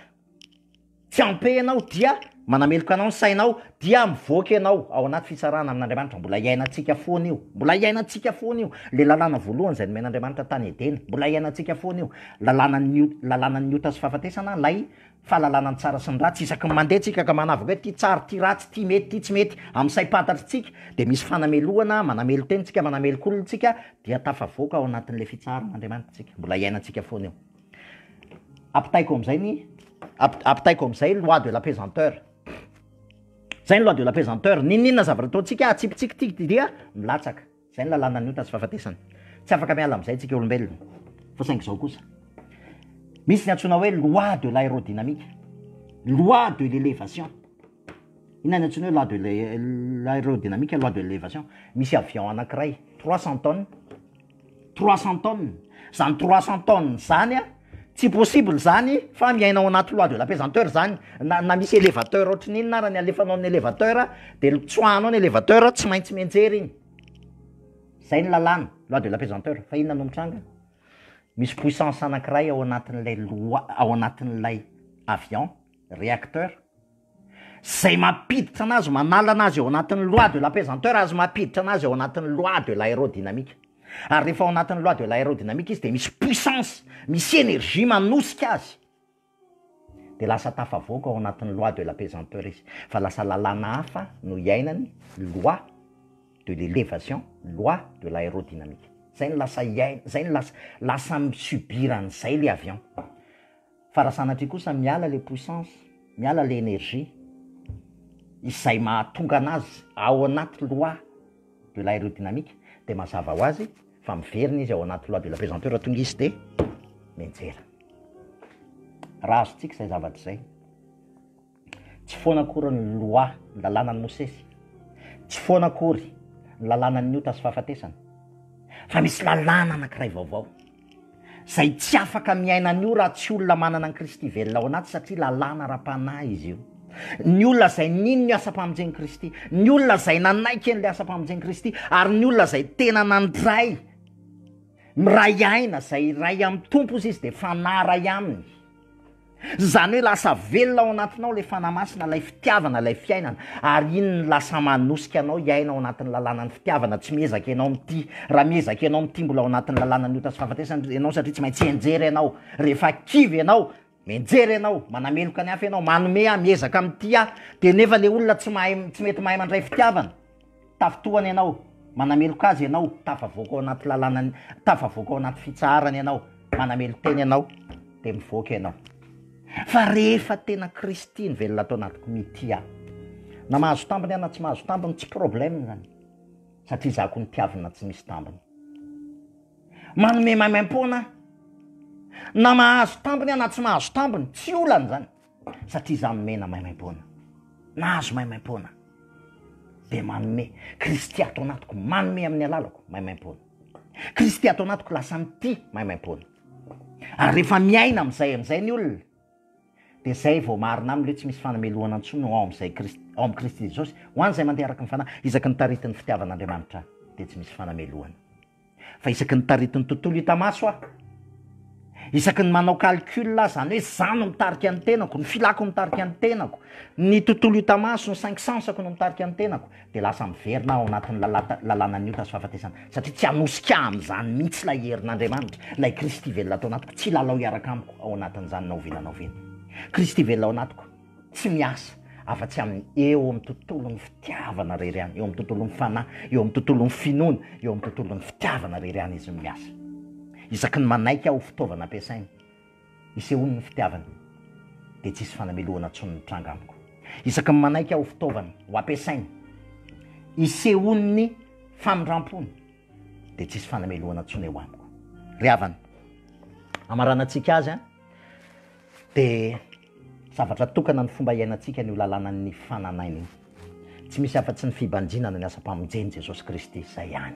tsy en paix ianao dia Manameloka anao ny sainao, dia mivoaka ianao ao anaty fitsarana amin'Andriamanitra. Mbola iainantsika foana io. Mbola iainantsika foana io. Ilay lalàna voalohany izay nomen'Andriamanitra tany Edena, mbola iainantsika foana io. Lalànan'ny lalànan'ny ota sy fahafatesana ilay fahalalana ny tsara sy ny ratsy. Isaky ny mandeha tsika ka manavaka hoe ty tsara, ty ratsy, ty mety, ty tsy mety, amin'ny saim-pantatritsika, dia misy fanamelohana, manamelo-tena tsika, manameloka olona tsika, dia tafavoaka ao anatin'ilay fitsaran'Andriamanitra tsika. Mbola iainantsika foana io. Ampitaiko amin'izay ny, ampitaiko amin'izay loi de la pesanteur. Zay ny loi de la pesanteur. N'inon'inona zavatra ataontsika, atsipitsika ty dia milatsaka. Zay ny lalànan'ny ota sy fahafatesana. Tsy afaka miala amin'izay tsika olombelona. Fa saingy izao kosa. Misy ny antsoina hoe loi de l'aérodynamique. Loi de l'élévation. Inona ny antsoina hoe loi de l'aérodynamique, loi de l'élévation? Misy avion anankiray, 300 tonnes, 300 tonnes. Zany 300 tonnes zany a, tsy possible zany fa miaina ao anaty loi de la pesanteur zany. Na, na misy élévateur ohatry ny inona ara ny alefanao amin'ny élévateur, de tsoahanao ny élévateur, tsy maintsy mianjera iny. Zay ny lalàna, loi de la pesanteur. Fa inona no mitranga? Misy puissance anankiray ao anatin'ilay loi, ao anatin'ilay avion, réacteur, zay mampiditra anazy, manala anazy ao anatin'ny loi de la pesanteur, azy mampiditra anazy ao anatin'ny loi de l'aérodynamique. Ary rehefa ao anatin'ny loi de l'aérodynamique izy de misy puissance, misy énergie manosika azy. De lasa tafavoaka ao anatin'ny loi de la pesanteur izy. Fa lasa lalàna hafa no iainany, loi de l'élévation, loi de l'aérodynamique. Zay no lasa iaina, zay no lasa, lasa mi-subir an'izay le avion. Fa raha sanatria kosa miala le puissance, miala le énergie, izay mahatonga anazy ao anaty loi de l'aérodynamique, de mazava ho azy fa miverina izy ao anaty loi de la pesanteur, tonga izy de mianjera. Raha azontsika izay zavatra izay, tsy foana akory ny loi, ny lalànan'i Mosesy, tsy foana akory ny lalànan'ny ota sy fahafatesana, fa misy lalàna anankiray vaovao, izay tsy afaka miaina an'io raha tsy olona manana an'i Kristy velona ao anaty, satria lalàna ara-panahy izy io. Ny olona izay nino ny asam-pamonjen'i Kristy, ny olona izay nanaiky an'ilay asam-pamonjen'i Kristy, ary ny olona izay tena nandray, miray aina, izay iray amin'ny Tompo ozy izy, dia fanahy iray aminy. Izany hoe lasa velona ao anatinao ilay Fanahy Masina, ilay fitiavana, ilay fiainana, ary iny no lasa manosika anao hiaina ao anatin'ny lalànan'ny fitiavana, tsy miezaka ianao mitia, raha miezaka ianao mitia mbola ao anatin'ny lalànan'ny ota sy fahafatesana ianao satria tsy maintsy hianjera ianao, rehefa kivy ianao, mianjera ianao, manameloka ny hafa ianao, manome aho, miezaka mitia aho, dia nefa ilay olona tsy mahay, tsy mety mahay mandray fitiavana. Tafintohana ianao, manameloka azy ianao, tafavoaka ao anaty lalàna, tafavoaka ao anaty fitsaharana ianao, manamelo-tena ianao, dia mivoaka ianao. Fa rehefa tena Kristy ny velona ato anatiko, mitia ahy. Na mahazo tambiny aho na tsy mahazo tambiny, tsy problème izany. Satria izaho koa nitiavina tsy misy tambiny. Manome maimaimpoana aho. Na mahazo tambiny aho na tsy mahazo tambiny, tsy olana izany. Satria izaho nomena maimaimpoana. Nahazo maimaimpoana. Dia manome. Kristy ato anatiko, manome amin'ny alalako, maimaimpoana. Kristy ato anatiko lasa mitia maimaimpoana. Ary rehefa miaina amin'izay amin'izay ny olona, dia izay vao marina aminy hoe tsy misy fanamelohana intsony ao amin'izay Kristy, ao amin'i Kristy Jesosy. Ho an'izay mandeha araka ny fanahy, isaky ny taritin'ny fitiavan'Andriamanitra dia tsy misy fanamelohana. Fa isaky ny taritin'ny tontolo hita maso aho, isaky ny manao calcul aho, izany hoe izaho no mitarika ny tenako, ny filako no mitarika ny tenako, ny tontolo hita maso, ny cinq sens-ko no mitarika ny tenako, dia lasa miverina aho ao anatin'ny lalata, lalànan'ny ota sy fahafatesana. Satria tsy hanosika ahy amin'izany mihitsy ilay herin'Andriamanitra, ilay Kristy velona ato anatiko, tsy hilalao hiaraka amiko ao anatin'izany na oviana na oviana. Kristy velona ao anatiko. Tsy miasa afa-tsy amin'ny eo amin'ny tontolon'ny fitiavana irery ihany, eo amin'ny tontolon'ny fanahy, eo amin'ny tontolon'ny finoana, eo amin'ny tontolon'ny fitiavana irery ihany izy no miasa. Isaky ny manaiky aho ho fitaovana ampiasainy, isehoany ny fitiavany, dia tsy hisy fanamelohana intsony mitranga amiko. Isaky ny manaiky aho ho fitaovana ho ampiasainy, isehoany ny famindram-pony, dia tsy hisy fanamelohana intsony eo amiko. Ry havana, hamaranantsika azy an! Dia zavatra tokana ny fomba iainantsika an'io lalànan'ny fanan'aina io. Tsy misy afa-tsy ny fibanjinana ny asam-pamonjen'i Jesosy Kristy, izay ihany.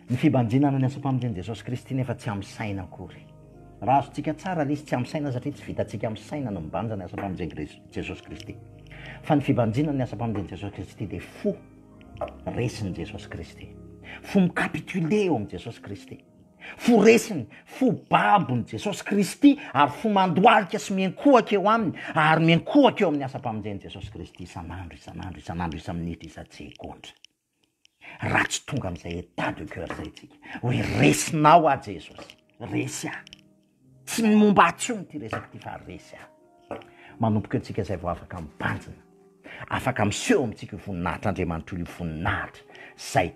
Ny fibanjinana ny asam-pamonjen'i Jesosy Kristy nefa tsy amin'ny saina akory. Raha azontsika tsara ilay izy, tsy amin'ny saina satria tsy vitantsika amin'ny saina ny mibanjina ny asam-pamonjen'i Jesosy Kristy. Fa ny fibanjinana ny asam-pamonjen'i Jesosy Kristy dia fo resin'i Jesosy Kristy. Fo mi-capituler eo amin'i Jesosy Kristy. Fo resiny, fo babon'i Jesosy Kristy ary fo mandohalika sy miankohaka eo Aminy ary miankohaka eo amin'ny asam-pamonjen'i Jesosy Kristy isan'andro, isan'andro, isan'andro, isa-minitra, isa-tsegondra. Raha tsy tonga amin'izay état de cœur izay tsika, hoe resinao aho Jesosy, resy aho. Tsy ny momba ahy tsony ity resaka ity fa resy aho. Manomboka eo tsika izay vao afaka mibanjina, afaka miseho amintsika io voninahitr'Andriamanitra io, io voninahitra izay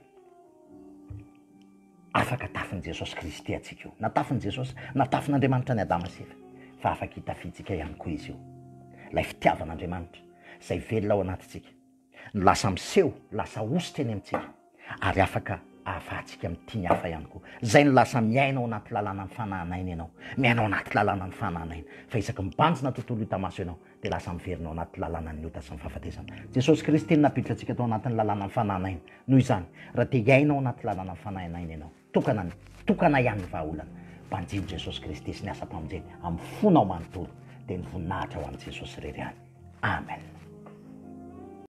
afaka tafin'i Jesosy Kristy antsika io. Natafin'i Jesosy, natafin'Andriamanitra ny Adama sy Eva, fa afaka hitafiantsika ihany koa izy io. Ilay fitiavan'Andriamanitra izay velona ao anatintsika. no lasa miseho, lasa hosotra eny amintsika ary afaka ahafahantsika mitia ny hafa ihany koa. Izay no lasa miaina ao anaty lalànan'ny fanahanaina ianao, miaina ao anaty lalànan'ny fanahanaina. Fa isaky mibanjina tontolo hita maso ianao dia lasa miverina ao anaty lalànan'ny ota sy ny fahafatesana. Jesosy Kristy no nampiditra antsika tao anatin'ny lalànan'ny fanahanaina. Noho izany, raha te hiaina ao anaty lalànan'ny fanahinaina ianao, tokana ny, tokana ihany ny vahaolana, banjino Jesosy Kristy sy ny asam-pamonjeny amin'ny fonao manontolo, dia ny voninahitra ho an'i Jesosy irery ihany. Amen.